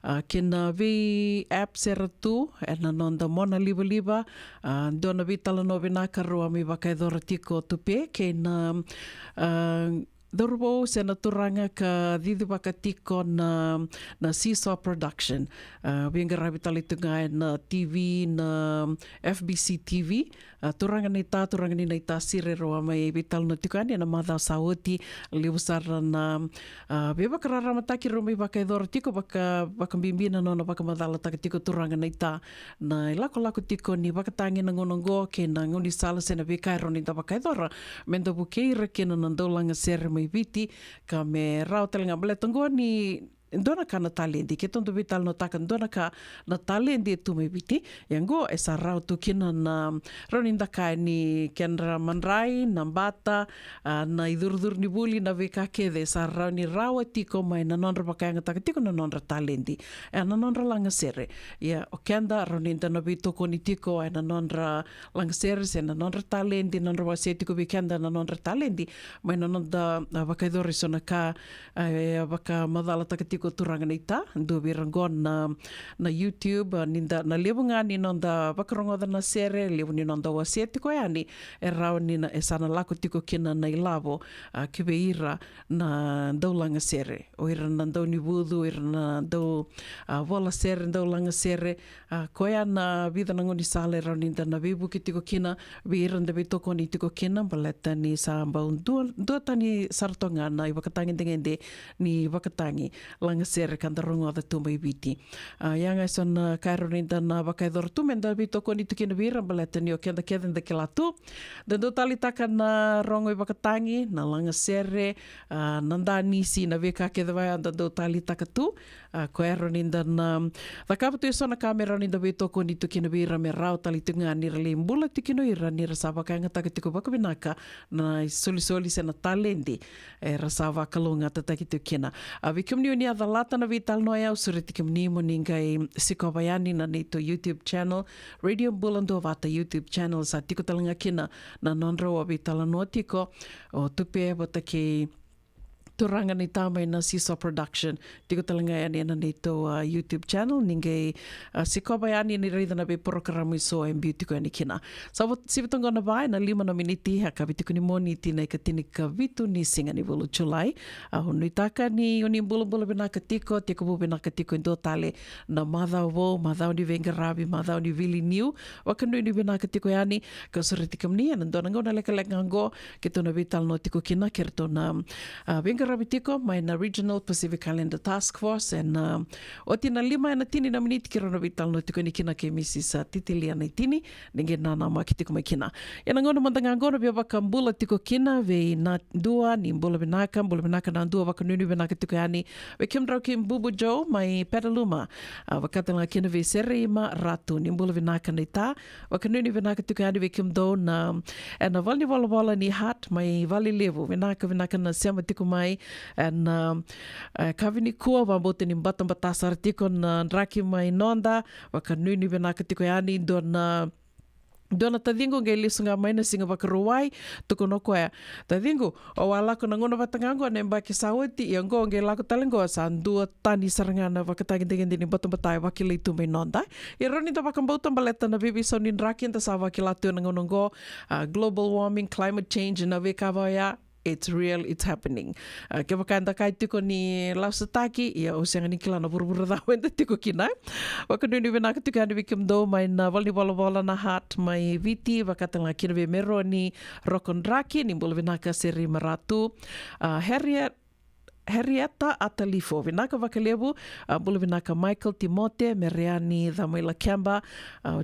a, kina vei apps era tu ena noda mona livaliva. A, dua na veitalanoa vinaka rau a mai vakayacora tiko Tupe kei na, a, cauravou se na turaga ka cicivaka tiko na, na Seesaw Production. A, veiqaravi tale tu ga ena T V, na F B C T V. A, turaga naita, turaga ni naita sere, rau a mai veitalanoa tiko yani ena macawa sa oti. Levu sara na, a, veivakararamataki rau mai vakayacora tiko, vaka, vakabibi na nona vakamacalataka tiko turaga naita na ilakolako tiko ni vakatagi na gauna oqo kei na gaunisala se na veika e rawa ni da vakayacora me da vukei ira kina na daulagasere mai Viti, ka me rawa tale ga baleta oqo ni dua na ka na taledi, keitou dau veitalanoataka dua na ka na taledi e tu mai Viti. Ia oqo e sa rawa tu kina na rawa ni da kaya ni kedra madrai, na bata, a, na icurucuru ni vuli, na veika kece e sa rawa ni rawa tiko mai na nodra vakayagataka tiko na nodra taledi. E na nodra lagasere. Ia o keda rawa ni da na veitokoni tiko e na nodra lagasere se na nodra taledi, nodra wasea tiko vei keda na nodra taledi mai na noda, a, vakayacora eso na ka, a, e vakamacalataka tiko turaga naita, dua vei ira oqo na, na YouTube, a, ni da, na levu ga ni noda vakarogoca na sere, levu ni noda wasea tiko yani, e rawa ni na, e sa na lako tiko kina na ilavo, a, ki vei ira na daulagasere, o ira na daunivucu, o ira na dau, a, vola sere, daulagasere, a, koya na vica na gaunisala e rawa ni da na veivuke tiko kina vei ira da veitokoni tiko kina, baleta ni sa bau dua, duatani sara toka ga na ivakatagedegede ni vakatagi lagasere ka da rogoca tu mai Viti. A, ia ga eso na ka e rawa ni da na vakayacora tu me da veitokoni tu kina vei ira, baleta ni o keda kece da kila tu, da dau taleitaka na rogo ivakatagi, na lagasere, a, na danisi, na veika kece vaya da dau taleitaka tu. A, koya e rawa ni da na cakava tu eso na ka me rawa ni da veitokoni tu kina vei ira, me rawa tale tu ga ni ra lai bula tu kina o ira ni ra sa vakayagataka tiko vakavinaka na isolisoli se na taledi era sa vakalougatataki tiko kina. A, vei kemuni o ni a calata na veitalanoa ya, au sureti kemuni mo ni qai sikova yani na neitou YouTube channel, Radio Bula Duavata YouTube channel, sa tiko tale ga kina na nodrau a veitalanoa tiko o Tupe vata kei turaga naita mai na Seesaw Production. Tiko tale ga yani ena neitou, a, YouTube channel, ni qai, a, sikova yani ni raica na veiporokaramu eso e biu tiko yani kina. Sa vo-, sivi toka qo na va ena lima na miniti, a, ka vei tiko ni Moniti na ikatini ka vitu ni siga ni vula o Julai. A, au nuitaka ni o ni bulabula vinaka tiko, tekivu vinaka tiko e dua tale na macawa vou, macawa ni veiqaravi, macawa ni wili niu, vakanuinui vinaka tiko yani, ka sureti kemuni ena dua na gauna lekaleka oqo, keitou na veitalanoa tiko kina kei ratou na, a, veiqaravi tiko mai na Regional Pacific Islander Task Force, ena, a, oti na lima ena tini na miniti keirau na veitalanoa tiko yani kina kei Mrs, a, Titilia Naitini, ni qai nanamaki tiko mai kina. Ena gauna mada ga oqo na via vakabula tiko kina vei na dua, ni bula vinaka, bula vinaka na dua, vakanuinui vinaka tiko yani vei kemudrau kei Bubu Joe mai Petaluma, a, vaka tale ga kina vei Sereima Ratu, ni bula vinaka naita, vakanuinui vinaka tiko yani vei kemudou na, ena valenivolavola ni Heart mai Valelevu, vinaka, vinaka na sema tiko mai ena, a, e, kavi nikua, vakabauta ni batabata sara tiko na draki mai noda, vakanuinui vinaka tiko yani, dua na, dua na taciqu qai lesu ga mai na Siga Vakarauwai, tukuna o koya, taciqu, au a lako na gauna vata ga oqo na yabaki sa oti, ia oqo qai lako tale oqo sa dua tani sara ga na vakatagedegede ni batabata e vakilai tu mai noda. Ia rawa ni da vakabauta baleta na veiveisau ni draki eda sa vakila tu ena gauna oqo, a, global warming, climate change, na veika vaya, it's real, it's happening. A, kevaka eda kaya tiko ni lasutaki, ia au sega ni kila na vuravura cava eda tiko kina. Vakanuinui vinaka tiko yani vei kemudou mai na valenivolavola na Heart mai Viti, vaka tale ga kina vei Meroni Rokodraki, ni bula vinaka Sereima Ratu. A, Harriet, Harrieta Atalifo, vinaka vakalevu, a, bula vinaka Michael Timote, Mereani Camailakeba, a,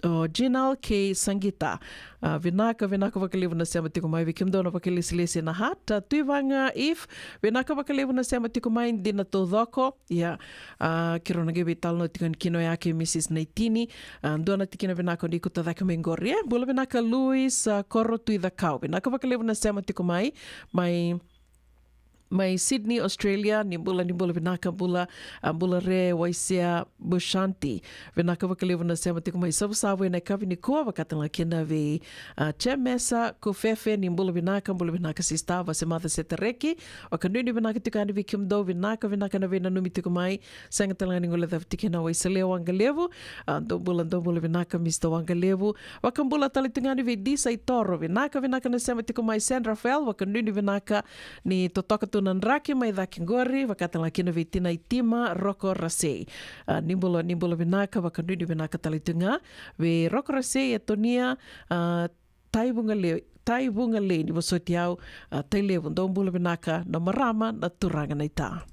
o Ginal kei Sangita. A, vinaka, vinaka vakalevu na sema tiko mai vei kemudou na vakalesilesi na Heart. A, Tuivaga Eve, vinaka vakalevu na sema tiko mai, dina taucoko. Ia, a, keirau na qai veitalanoa tiko yani kina oya kei Mrs Naitini. A, dua na tikina vinaka o ni kauta cake mai qori, e. Bula vinaka Luis, a, Koro Tuicakau. Vinaka vakalevu na sema tiko mai, mai mai Sydney, Australia, ni bula, ni bula vinaka, bula, a, bula re, Waisea Bushanti. Vinaka vakalevu na sema tiko mai Savusavu ena yakavi nikua, vakatalega kina vei, a, Chemesa Kufefe, ni bula vinaka, bula vinaka sista, Vasemaca Setareki, vakanuinui vinaka tiko yani vei kemudou, vinaka, vinaka na veinanumi tiko mai, sega talega ni guilecavi tiko na Waisalea Waqalevu, a, dou bula, dou bula vinaka, Mister Waqalevu, vakabula tale tiko yani vei Disa i Toro, vinaka, vinaka na sema tiko mai San Rafael, vakanuinui vinaka, ni totoka tu na draki mai cake qori, vakatalega kina vei Tina i Tima, Roko Rasei. A, ni bula, ni bula vinaka, vakanuinui vinaka tale tu ga vei Roko Rasei, Etonia, a, Taivugalei, Taivugalei, ni vosoti au, a, Tailevu, dou bula vinaka na marama, na turaga, na ita.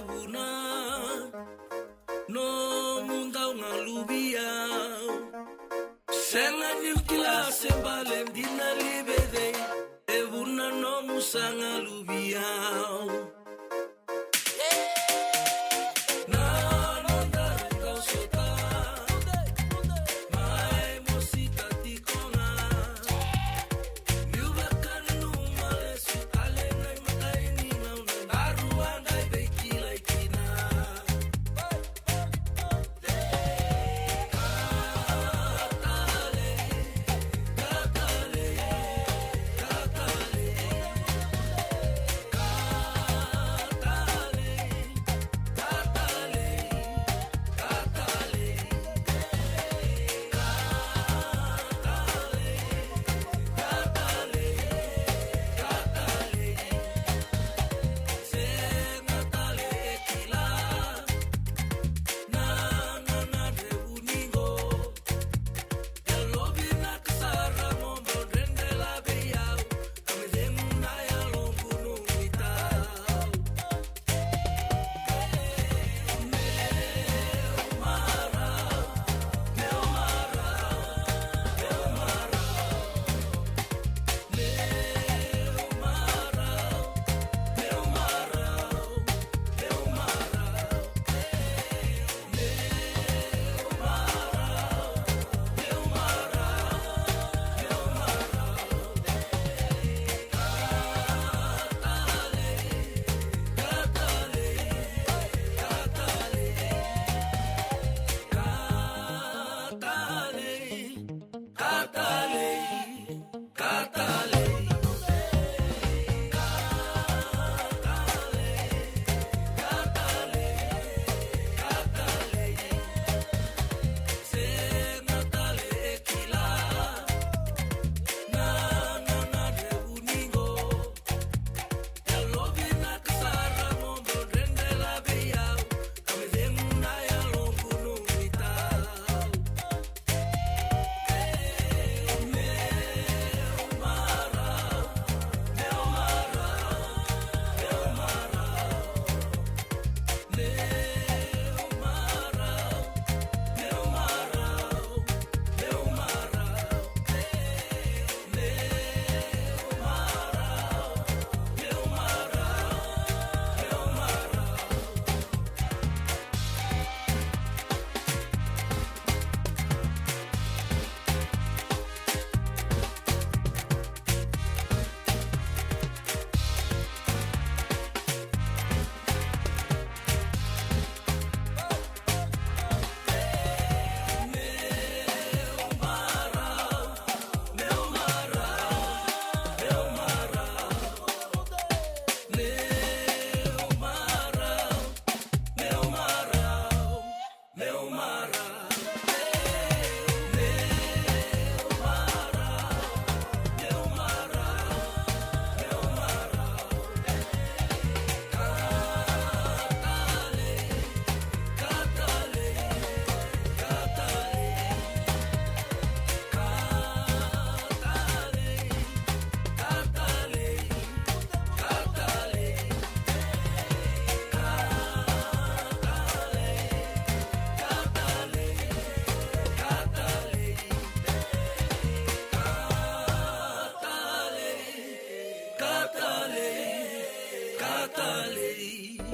Vuna nomu dau galuvi au. Sega niu kila se bale dina li vei cei e vuna nomu sa galuvi au. Na noda dau sota mai mosita tiko ga. Niu vakananuma lesu tale na imatai ni gauna, daru a qai veikilai kina.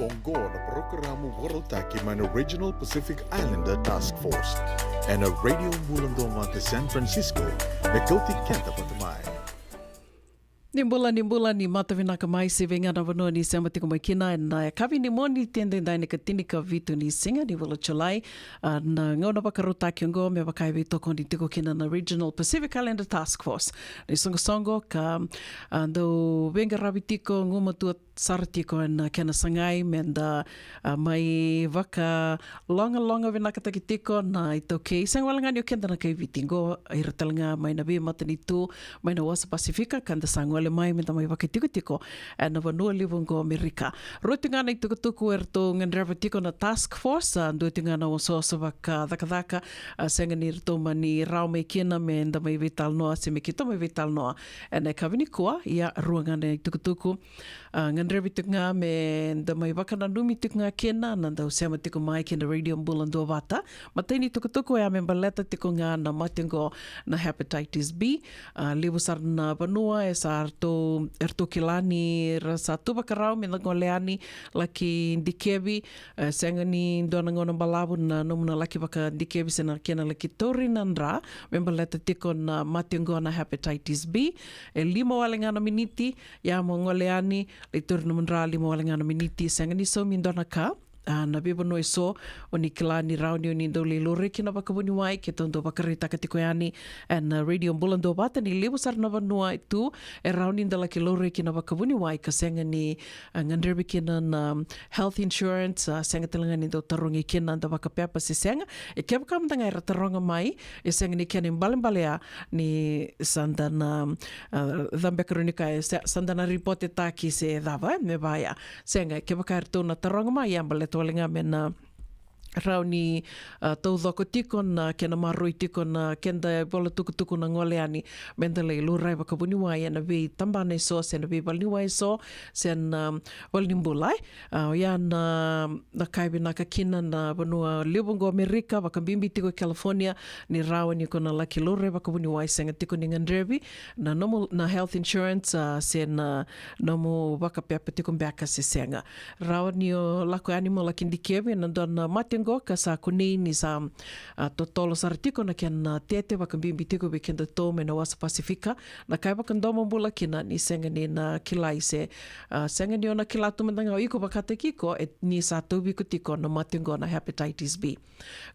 Oqo na parokaramu vakarautaki mai na Regional Pacific Islander Task Force ena Radio Bula Doma ki San Francisco, me kauti keda vata mai. Ni bula, ni bula, ni mata vinaka mai se vei ga na vanua ni sema tiko mai kina ena yakavi ni Moniti edaidai, na ika tinikavitu ni siga ni vula Julai. A, na gauna vakarautaki oqo me vaka e veitokoni tiko kina na Regional Pacific Islander Task Force. Na isoqosoqo ka, a, dau veiqaravi tiko, gumatua sara tiko ena kena sagai me da, a, mai vakalogaloga vinakataki tiko na iTaukei, sega wale ga ni o keda na kai Viti qo, ira tale ga mai na veimatanitu mai na wasa Pasifika ka da sa gole gole mai me da mai vakaitikotiko ena vanua levu oqo o Amerika. Rua tiko ga na itukutuku eratou gadreva tiko na task force, a, dua tiko ga na osooso vakacakacaka, a, sega ni ratou mani rawa mai kina me da mai veitalanoa se me keitou mai veitalanoa ena yakavi nikua. Ia, rua ga na itukutuku, a, gadrevi tiko ga me da mai vakananumi tiko ga kina na dau sema tiko mai kina Radio Bula Duavata. Matai ni tukutuku oya me baleta tiko ga na mate oqo na hepatitis B. A, levu sara na vanua e sa ratou, eratou kila ni ra sa tu vakarau me da gole yani laki dikevi. E sega ni dua na gauna balavu na nomu na laki vakadikevi se na kena laki tauri na dra me baleta tiko na mate oqo na hepatitis B. E lima wale ga na miniti, ia mo gole yani, lai tauri nomu dra, lima wale ga na miniti, sega ni saumi dua na ka. A, na veivanua eso o ni kila ni rawa ni o ni dau lai laurai kina vakavuniwai, keitou dau vakaraitaka tiko yani ena Radio Bula Duavata ni levu sara na vanua e tu e rawa ni da laki laurai kina vakavuniwai ka sega ni, a, gadrevi kina na health insurance, a, sega tale ga ni dau tarogi kina da vakapepa se sega. E kevaka mada ga era taroga mai, e sega ni kena ibalebale ya ni sa da na, a, cabeka rau ni kaya, sa, sa da na ripotetaki se cava, e, me vaya. Sega, kevaka eratou na taroga mai, ia baleta wale ga me na rawa ni, a, taucoko tiko na kena maroroi tiko na keda ivola tukutuku na gole yani me da lai laurai vakavuniwai ena veitabana eso se na veivaleniwai eso se na, um, valenibula, e. A, oya na, na ka e vinaka kina na vanua levu oqo o Amerika, vakabibi tiko e California, ni rawa ni ko na laki laurai vakavuniwai, sega tiko ni gadrevi na nomu na health insurance, a, se na nomu vakapepa tiko beka se sega. Rawa ni o lako yani mo laki dikevi ena dua na mate oqo ka sa kunei ni sa, a, totolo sara tiko na kena tete, vakabibi tiko vei kedatou mai na wasa Pasifika. Na ka e vakadomobula kina ni sega ni na kilai se, a, sega ni o na kila tu mada ga o iko vakataki iko, e, ni sa tauvi iko tiko na mate oqo na hepatitis B.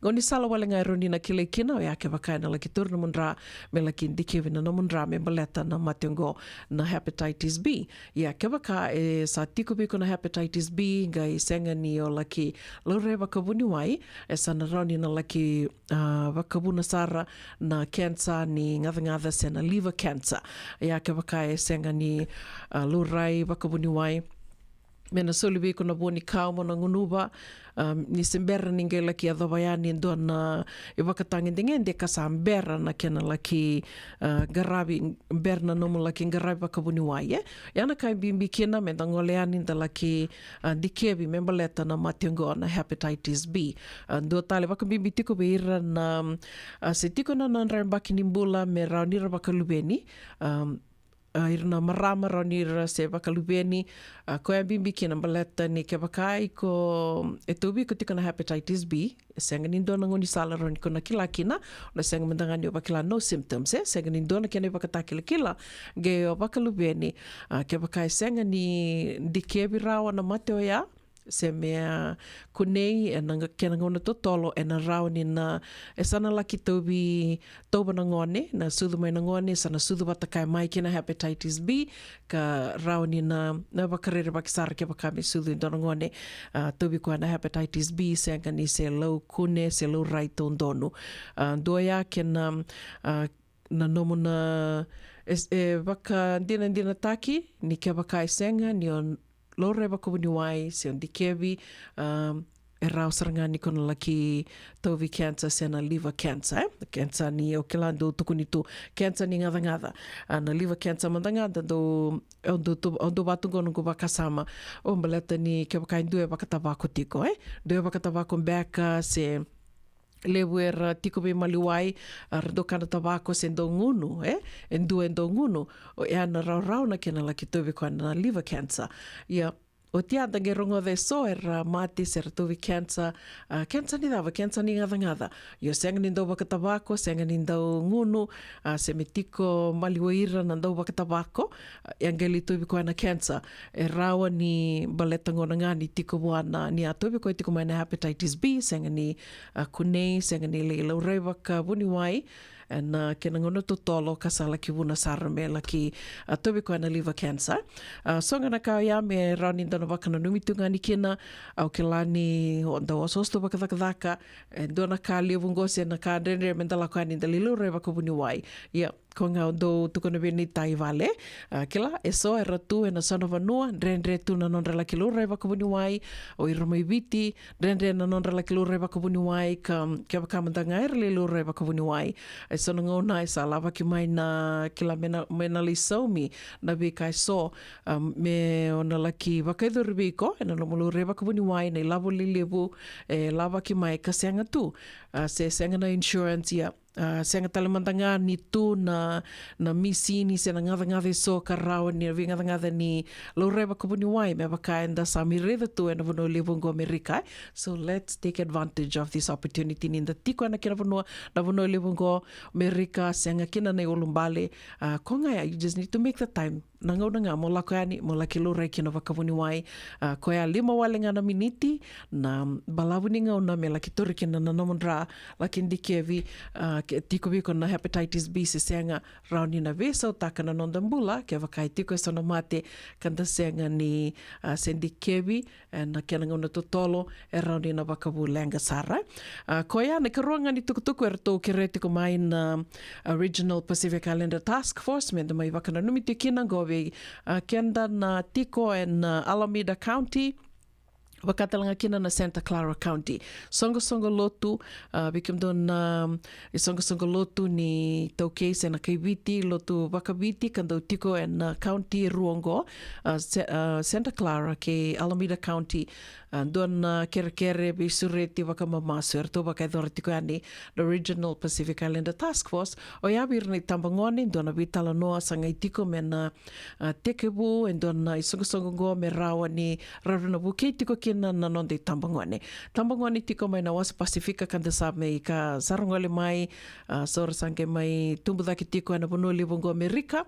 Gaunisala wale ga e rawa ni na kilai kina oya kevaka ena laki tauri nomu dra me laki dikevi na nomu dra me baleta na mate oqo na hepatitis B. Ia kevaka e sa tiko vei iko na hepatitis B qai sega ni o laki laurai vakavuniwai, e sa na rawa ni na laki, a, vakavuna sara na kensa ni gacagaca se na liver cancer. Ia kevaka e sega ni, a, laurai vakavuniwai, me na soli vei iko na vuanikau mo na gunuva, a, ni se bera ni qai laki yacova yani e dua na ivakatagedegede ka sa bera na kena laki, a, qaravi, bera na nomu laki qaravi vakavuniwai, e. Ia na ka e bibi kina me da gole yani da laki, a, dikevi me baleta na mate oqo na hepatitis B. A, dua tale vakabibi tiko vei ira na, a, se tiko na nodra yabaki ni bula me rawa ni ra vakaluveni, a, a, ira na marama rawa ni ra se vakaluveni. A, koya bibi kina baleta ni kevaka iko e tauvi iko tiko na hepatitis B, e sega ni dua na gaunisala rawa ni ko na kila kina, na sega mada ga ni o vakila no symptoms, e sega ni dua na kena ivakatakilakila. Qai o vakaluveni, a, kevaka e sega ni dikevi rawa na mate oya, se me, a, kunei ena ga-, kena gauna totolo, ena rawa ni na, e sa na laki tauvi, tauva na gone, na sucu mai na gone, sa na sucu vata kaya mai kina hepatitis B, ka rawa ni na, na vakarerevaki sara kevaka me sucu e dua na gone, a, tauvi koya na hepatitis B, sega ni se lau kune, se laurai taudonu. A, dua ya kena, a, na nomu na, e, e vakadinadinataki ni kevaka e sega ni o laurai vakavuniwai se o dikevi, um, e rawa sara ga ni ko na laki tauvi kensa se na liver cancer, e? Kensa ni o kila dau tukuni tu, kensa ni gacagaca. A, na liver cancer mada ga da dau, au dau tu, au dau vatuqo noqu vakasama. O baleta ni kevaka e dua e vakatavako tiko, e? Dua e vakatavako beka se levu era tiko veimaliwai, a, ra dau kana tavako se dau gunu, e? E dua e dau gunu, o, e na rawarawa na kena laki tauvi koya na liver cancer. Ia, oti ya da qai rogoca eso era mate se ra tauvi cancer, a, cancer ni cava, cancer ni gacagaca. Io, sega ni dau vakatavako, sega ni dau gunu, a, se me tiko maliwai ira na dau vakatavako, a, e qai lai tauvi koya na cancer. E rawa ni baleta gona ga ni tiko vua na, ni a tauvi koya tiko mai na hepatitis B, sega ni, a, kunei, sega ni lai laurai vakavuniwai, e na kena gauna totolo ka sa laki vuna sara me laki, a, tauvi koya na liver cancer. A, so ga na ka oya me rawa ni da na vakananumi tu ga ni kina, au kila ni o dau osooso tu vakacakacaka, e dua na ka levu qo se na ka dredre me da lako yani da lai laurai vakavuniwai. Ia, Ko ga o dou tukuna vei ni tai vale. A, kila, e so era tu ena so na vanua, dredre tu na nodra laki laurai vakavuniwai, o ira mai Viti, dredre na nodra laki laurai vakavuniwai, ka, kevaka mada ga era lai laurai vakavuniwai. E so na gauna e sa lavaki mai na kila me na, me na lai saumi na veika e so, a, me o na laki vakayacori vei iko, ena nomu laurai vakavuniwai, na ilavo lelevu, e lavaki mai ka sega tu, a, se sega na insurance ia. A, sega tale mada ga ni tu na, na misini se na gacagaca e so ka rawa ni, na veigacagaca ni laurai vakavuniwai me vaka eda sa mai raica tu ena vanua levu oqo Amerika. So let's take advantage of this opportunity ni da tiko ena kena vanua, na vanua levu oqo Amerika, sega kina na iulubale. A, ko ga ya, you just need to make the time. Na gauna ga mo lako yani, mo laki laurai kina vakavuniwai. A, koya lima wale ga na miniti, na balavu ni gauna me laki tauri kina na nomu dra, laki dikevi, a, ke tiko vei iko na hepatitis B se sega, rawa ni na veisautaka na noda bula, kevaka e tiko e so na mate, ka da sega ni, a, se dikevi, ena kena gauna totolo, e rawa ni na vakavu leqa sara. A, koya na ikarua ga ni tukutuku eratou kerea tiko mai na, a, Regional Pacific Islander Task Force, me da mai vakananumi tiko kina qo vei, a, keda na tiko ena, a, Alameda County, vaka tale ga kina na Santa Clara County. Soqosoqo lotu, a, vei kemudou na, a, isoqosoqo lotu ni taukei se na kai Viti, lotu vakaviti ka dau tiko ena, a, county e rua oqo, a, Se-, a, Santa Clara kei Alameda County. A, dua na kerekere veisureti vakamamasu eratou vakayacora tiko yani na Regional Pacific Islander Task Force. Oya vei ira na itabagone, dua na veitalanoa sa qai tiko me na, a, tekivu e dua na isoqosoqo oqo me rawa ni ra na vukei tiko kina na noda itabagone. Tabagone tiko mai na wasa Pasifika ka da sa mai ka sa ra gole mai, a, so ra sa qai mai tubu cake tiko ena vanua levu oqo Amerika.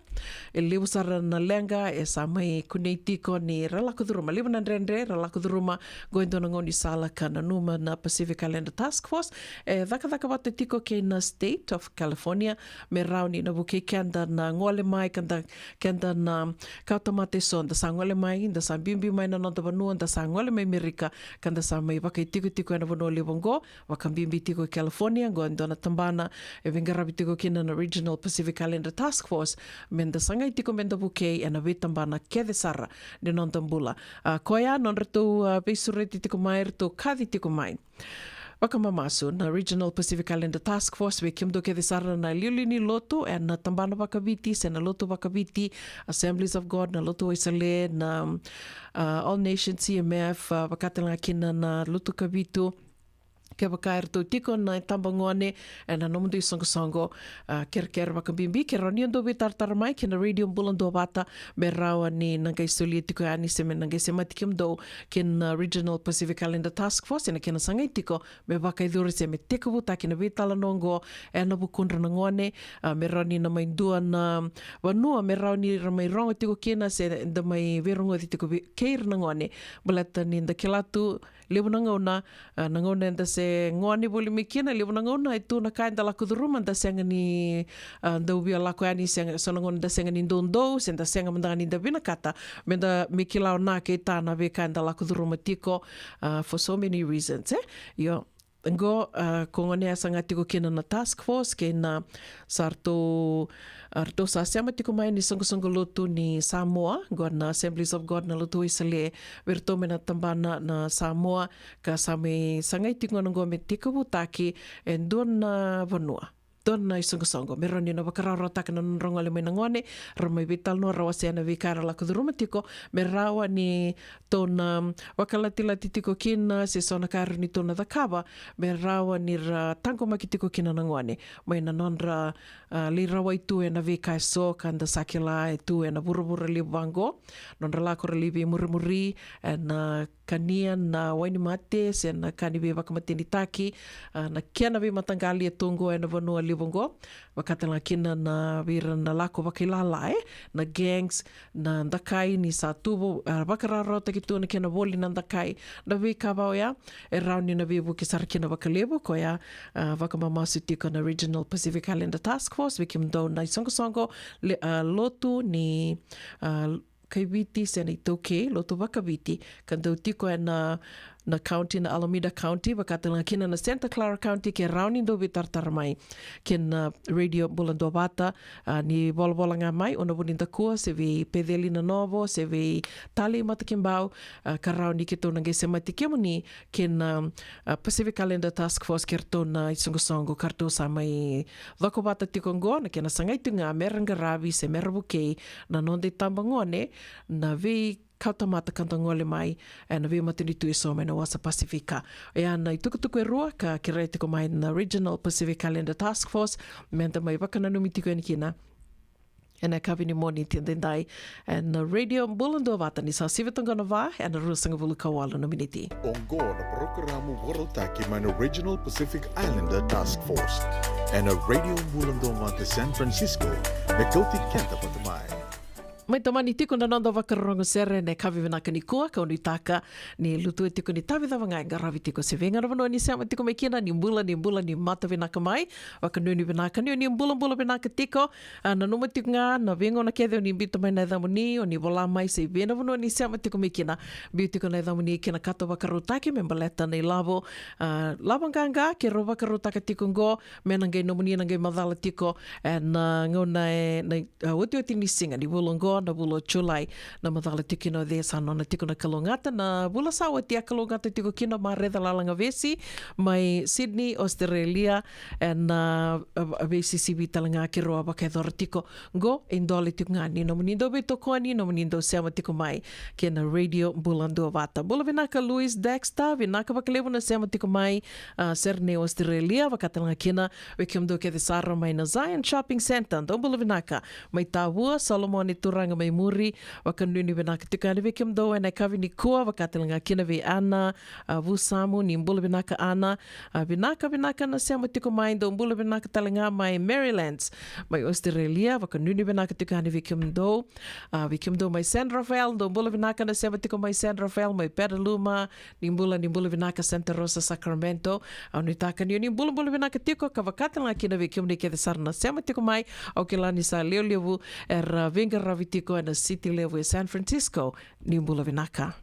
E levu sara na leqa e sa mai kunei tiko ni ra lako curuma. Levu na dredre ra lako curuma. Qo e dua na gaunisala ka nanuma na Pacific Islander Task Force. E cakacaka vata tiko kei na State of California me rawa ni na vukei keda na gole mai ka da, keda na kawatamata e so da sa gole mai, da sa biubiu mai na noda vanua, da sa gole mai Amerika, ka da sa mai vakaitikotiko ena vanua levu oqo, vakabibi tiko e California, qo e dua na tabana e veiqaravi tiko kina na Regional Pacific Islander Task Force, me da sagai tiko me da vukei ena veitabana kece sara ni noda bula. A, koya nodratou, a, veisureti tiko mai, ratou kaci tiko mai vakamamasu na Regional Pacific Islander Task Force vei kemudou kece sara na iliuliu ni lotu ena tabana vakaviti se na lotu vakaviti, Assemblies of God, na lotu Wesele, na, a, All Nations C M F, a, vaka tale ga kina na Lotu Kavitu. Kevaka eratou tiko na itabagone ena nomudou isoqosoqo, a, kerekere vakabibi ke rawa ni o dou veitaratara mai kei na Radio Bula Duavata me rawa ni na qai solia tiko yani se me na qai semati kemudou kei na Regional Pacific Islander Task Force ena kena sagai tiko me vakayacori se me tekivutaki na veitalanoa oqo ena vukudra na gone, a, me rawa ni na mai dua na vanua me rawa ni ra mai rogo tiko kina se da mai veirogoci tiko vei, kei ira na gone. Baleta ni da kila tu levu na gauna, a, na gauna eda se gone voli mai kina, levu na gauna e tu na ka eda lako curuma, da sega ni, a, dau via lako yani, sega, so na gauna da sega ni doudou, se da sega mada ga ni da vinakata me da, me kila o na kei ta na veika eda lako curuma tiko, a, for so many reasons, e? Io. Qo, a, ko gone a saga tiko kina na task force kei na sa ratou, a, ratou sa sema tiko mai ni soqosoqo lotu ni Samoa, qo na Assemblies of God, na Lotu Wesele, vei ratou mai na tabana na Samoa, ka sa mai sagai tiko gona qo me tekivutaki e dua na vanua, dua na isoqosoqo me rawa ni na vakarawarawataka na nodra gole mai na gone, ra mai veitalanoa, ra wasea na veika era lako curuma tiko, me rawa ni tou na vakalatilati tiko kina se so na ka e rawa ni tou na cakava me rawa ni ra taqomaki tiko kina na gone mai na nodra, a, lai rawai tu ena veika e so ka da sa kila e tu ena vuravura levu vaqo. Nodra lako ra lai veimurimuri ena kania na wainimate se na ka ni veivakamatenitaki, a, na kena veimataqali e tu qo ena vanua levu qo. Vaka tale ga kina na vei ira na lako vakailala, e, na gangs, na dakai ni sa tu vo-, a, vakarawarawataki tu na kena voli na dakai. Na veika va oya e rawa ni na veivuke sara kina vakalevu, koya, a, vakamamasu tiko na Regional Pacific Islander Task Force vei kemudou na isoqosoqo le-, a, lotu ni, a, kai Viti se na iTaukei, lotu vakaviti, ka dau tiko ena na county na Alameda County, vaka tale ga kina na Santa Clara County, ke rawa ni dou veitaratara mai kei na Radio Bula Duavata. A, ni volavola ga mai o na vu ni dakua se vei Peceli Nanovo se vei Tali Matakibau, a, ka rawa ni keitou na qai semati kemuni kei na, a, Pacific Islander Task Force kei ratou na isoqosoqo ka ratou sa mai cokovata tiko oqo, na kena sagai tu ga me ra qaravi se me ra vukei na noda itabagone na veikautamata ka da gole mai ena veimatanitu eso mai na wasa Pasifika. Oya na itukutuku e rua ka kerea tiko mai na Regional Pacific Islander Task Force me da mai vakananumi tiko yani kina ena yakavi ni Moniti edaidai ena Radio Bula Duavata ni sa sivi toka na va ena ruasagavulu ka walu na miniti. Oqo na parokaramu vakarautaki mai na Regional Pacific Islander Task Force ena Radio Bula Duavata San Francisco, me kauti keda vata mai. Mai tomani tiko na noda vakarorogo sere ena yakavi vinaka nikua, kau nuitaka ni lutu e tiko ni tavi cava ga e qaravi tiko se vei ga na vanua ni sema tiko mai kina, ni bula, ni bula, ni mata vinaka mai. Vakanuinui vinaka ni o ni bulabula vinaka tiko. A, nanuma tiko ga na veigauna kece o ni biuta mai na yacamuni, o ni vola mai se vei na vanua ni sema tiko mai kina. Biu tiko na yacamuni kei na kato vakarautaki me baleta na ilavo, a, lavo qaqa keirau vakarautaka tiko oqo, me na qai nomuni na qai macala tiko ena, a, gauna e, na, a, otioti ni siga ni vula oqo, na vula o Julai. Na macala tiko kina o cei sa nona tiko na kalougata, na vula sa oti a kalougata tiko kina o Mareca Lalagavesi mai Sydney, Australia, ena, a, a, veisisivi tale ga keirau a vakayacora tiko. Oqo e dole tiko ga ni nomuni dau veitokoni, nomuni dau sema tiko mai kei na Radio Bula Duavata. Bula vinaka Louis Dexter, vinaka vakalevu na sema tiko mai, a, Sydney, Australia, vaka tale ga kina vei kemudou kece sara mai na Zion Shopping Centre, dou bula vinaka. Mai Tavua, Solomone Turaga mai Muri, vakanuinui vinaka tiko yani vei kemudou ena yakavi nikua, vaka tale ga kina vei Ana, a, Vusamu, ni bula vinaka Ana, a, vinaka, vinaka na sema tiko mai, dou bula vinaka tale ga mai Maryland, mai Australia, vakanuinui vinaka tiko yani vei kemudou, a, vei kemudou mai San Rafael, dou bula vinaka na sema tiko mai San Rafael, mai Petaluma, ni bula, ni bula vinaka Santa Rosa, Sacramento. Au nuitaka ni o ni bulabula vinaka tiko, ka vaka tale ga kina vei kemuni kece sara na sema tiko mai. Au kila ni sa levulevu era veiqaravi tiko ena city levu e San Francisco. Ni bula vinaka.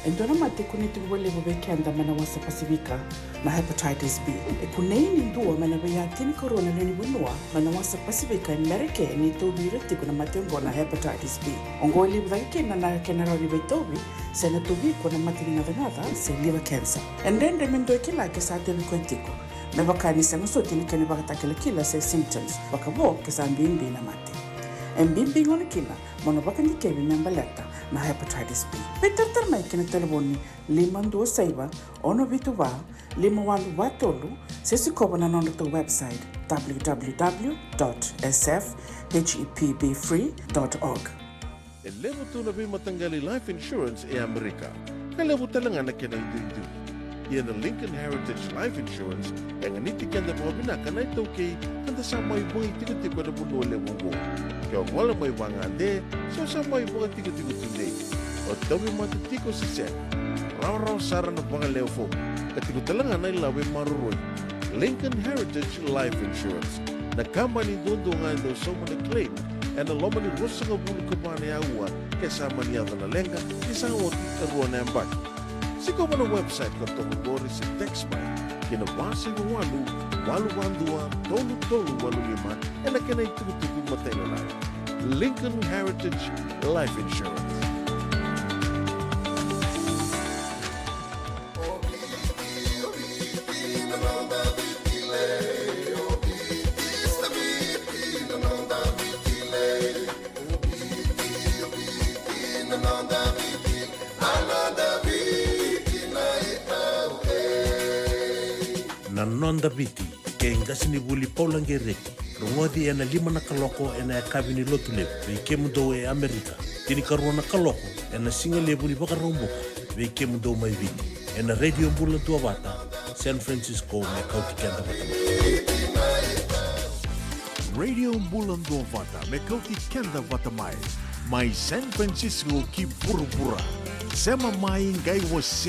E dua na mate e kunei tiko vakalevu vei keda mai na wasa Pasifika na hepatitis B. E kunei ni dua mai na veiya tinikarua na lewe ni vanua mai na wasa Pasifika e Merika ni tauvi ira tiko na mate oqo na hepatitis B. Oqo e levu cake kina na kena rawa ni veitauvi se na tauvi iko na mate ni gacagaca se liver cancer. E dredre me dua e kila ke sa tauvi koya tiko. Me vaka ni sega soti na kena ivakatakilakila se symptoms, vakavo ke sa bibi na mate. E bibi gona kina mo na vakadikevi me baleta na hepatitis B. Veitaratara mai ki na talevoni lima dua saiva, ono vitu va, lima walu va tolu, se sikova na nodratou website, w w w dot s f h e p b free dot org. E levu tu na veimataqali life insurance e Amerika, ka levu tale ga na kena iduidui. Ia na Lincoln Heritage Life Insurance e ganiti keda vakavinaka na iTaukei, ka da sa mai vakaitikotiko ena vanua levu oqo. Ke o gole mai vagade se o sa mai vakatikotiko tudei, o tauvimate tiko se sega, rawarawa sara na vakalewe fomu, ka tiko tale ga na ilavo e maroroi. Lincoln Heritage Life Insurance, na kabani duadua ga e dau sauma na claim ena loma ni ruasagavulu ka va na aua ke sa mani yaco na leqa, ke sa oti e rua na yabaki. Sikova na website ka toka qori se text mai ki na va saiva walu, walu va dua, tolu tolu walu lima ena kena itukutuku matailalai. Lincoln Heritage Life Insurance. Na Noda Viti, kei qasenivuli Paula Gereti, rogoci ena lima na kaloko ena yakavi ni Lotulevu vei kemudou e Amerika, tinikarua na kaloko ena sigalevu ni Vakaraubuka vei kemudou mai Viti, ena Radio Bula Duavata, San Francisco, me kauti keda vata mai. Radio Bula Duavata me kauti keda vata mai, mai San Francisco ki vuravura. Sema mai, qai wasea.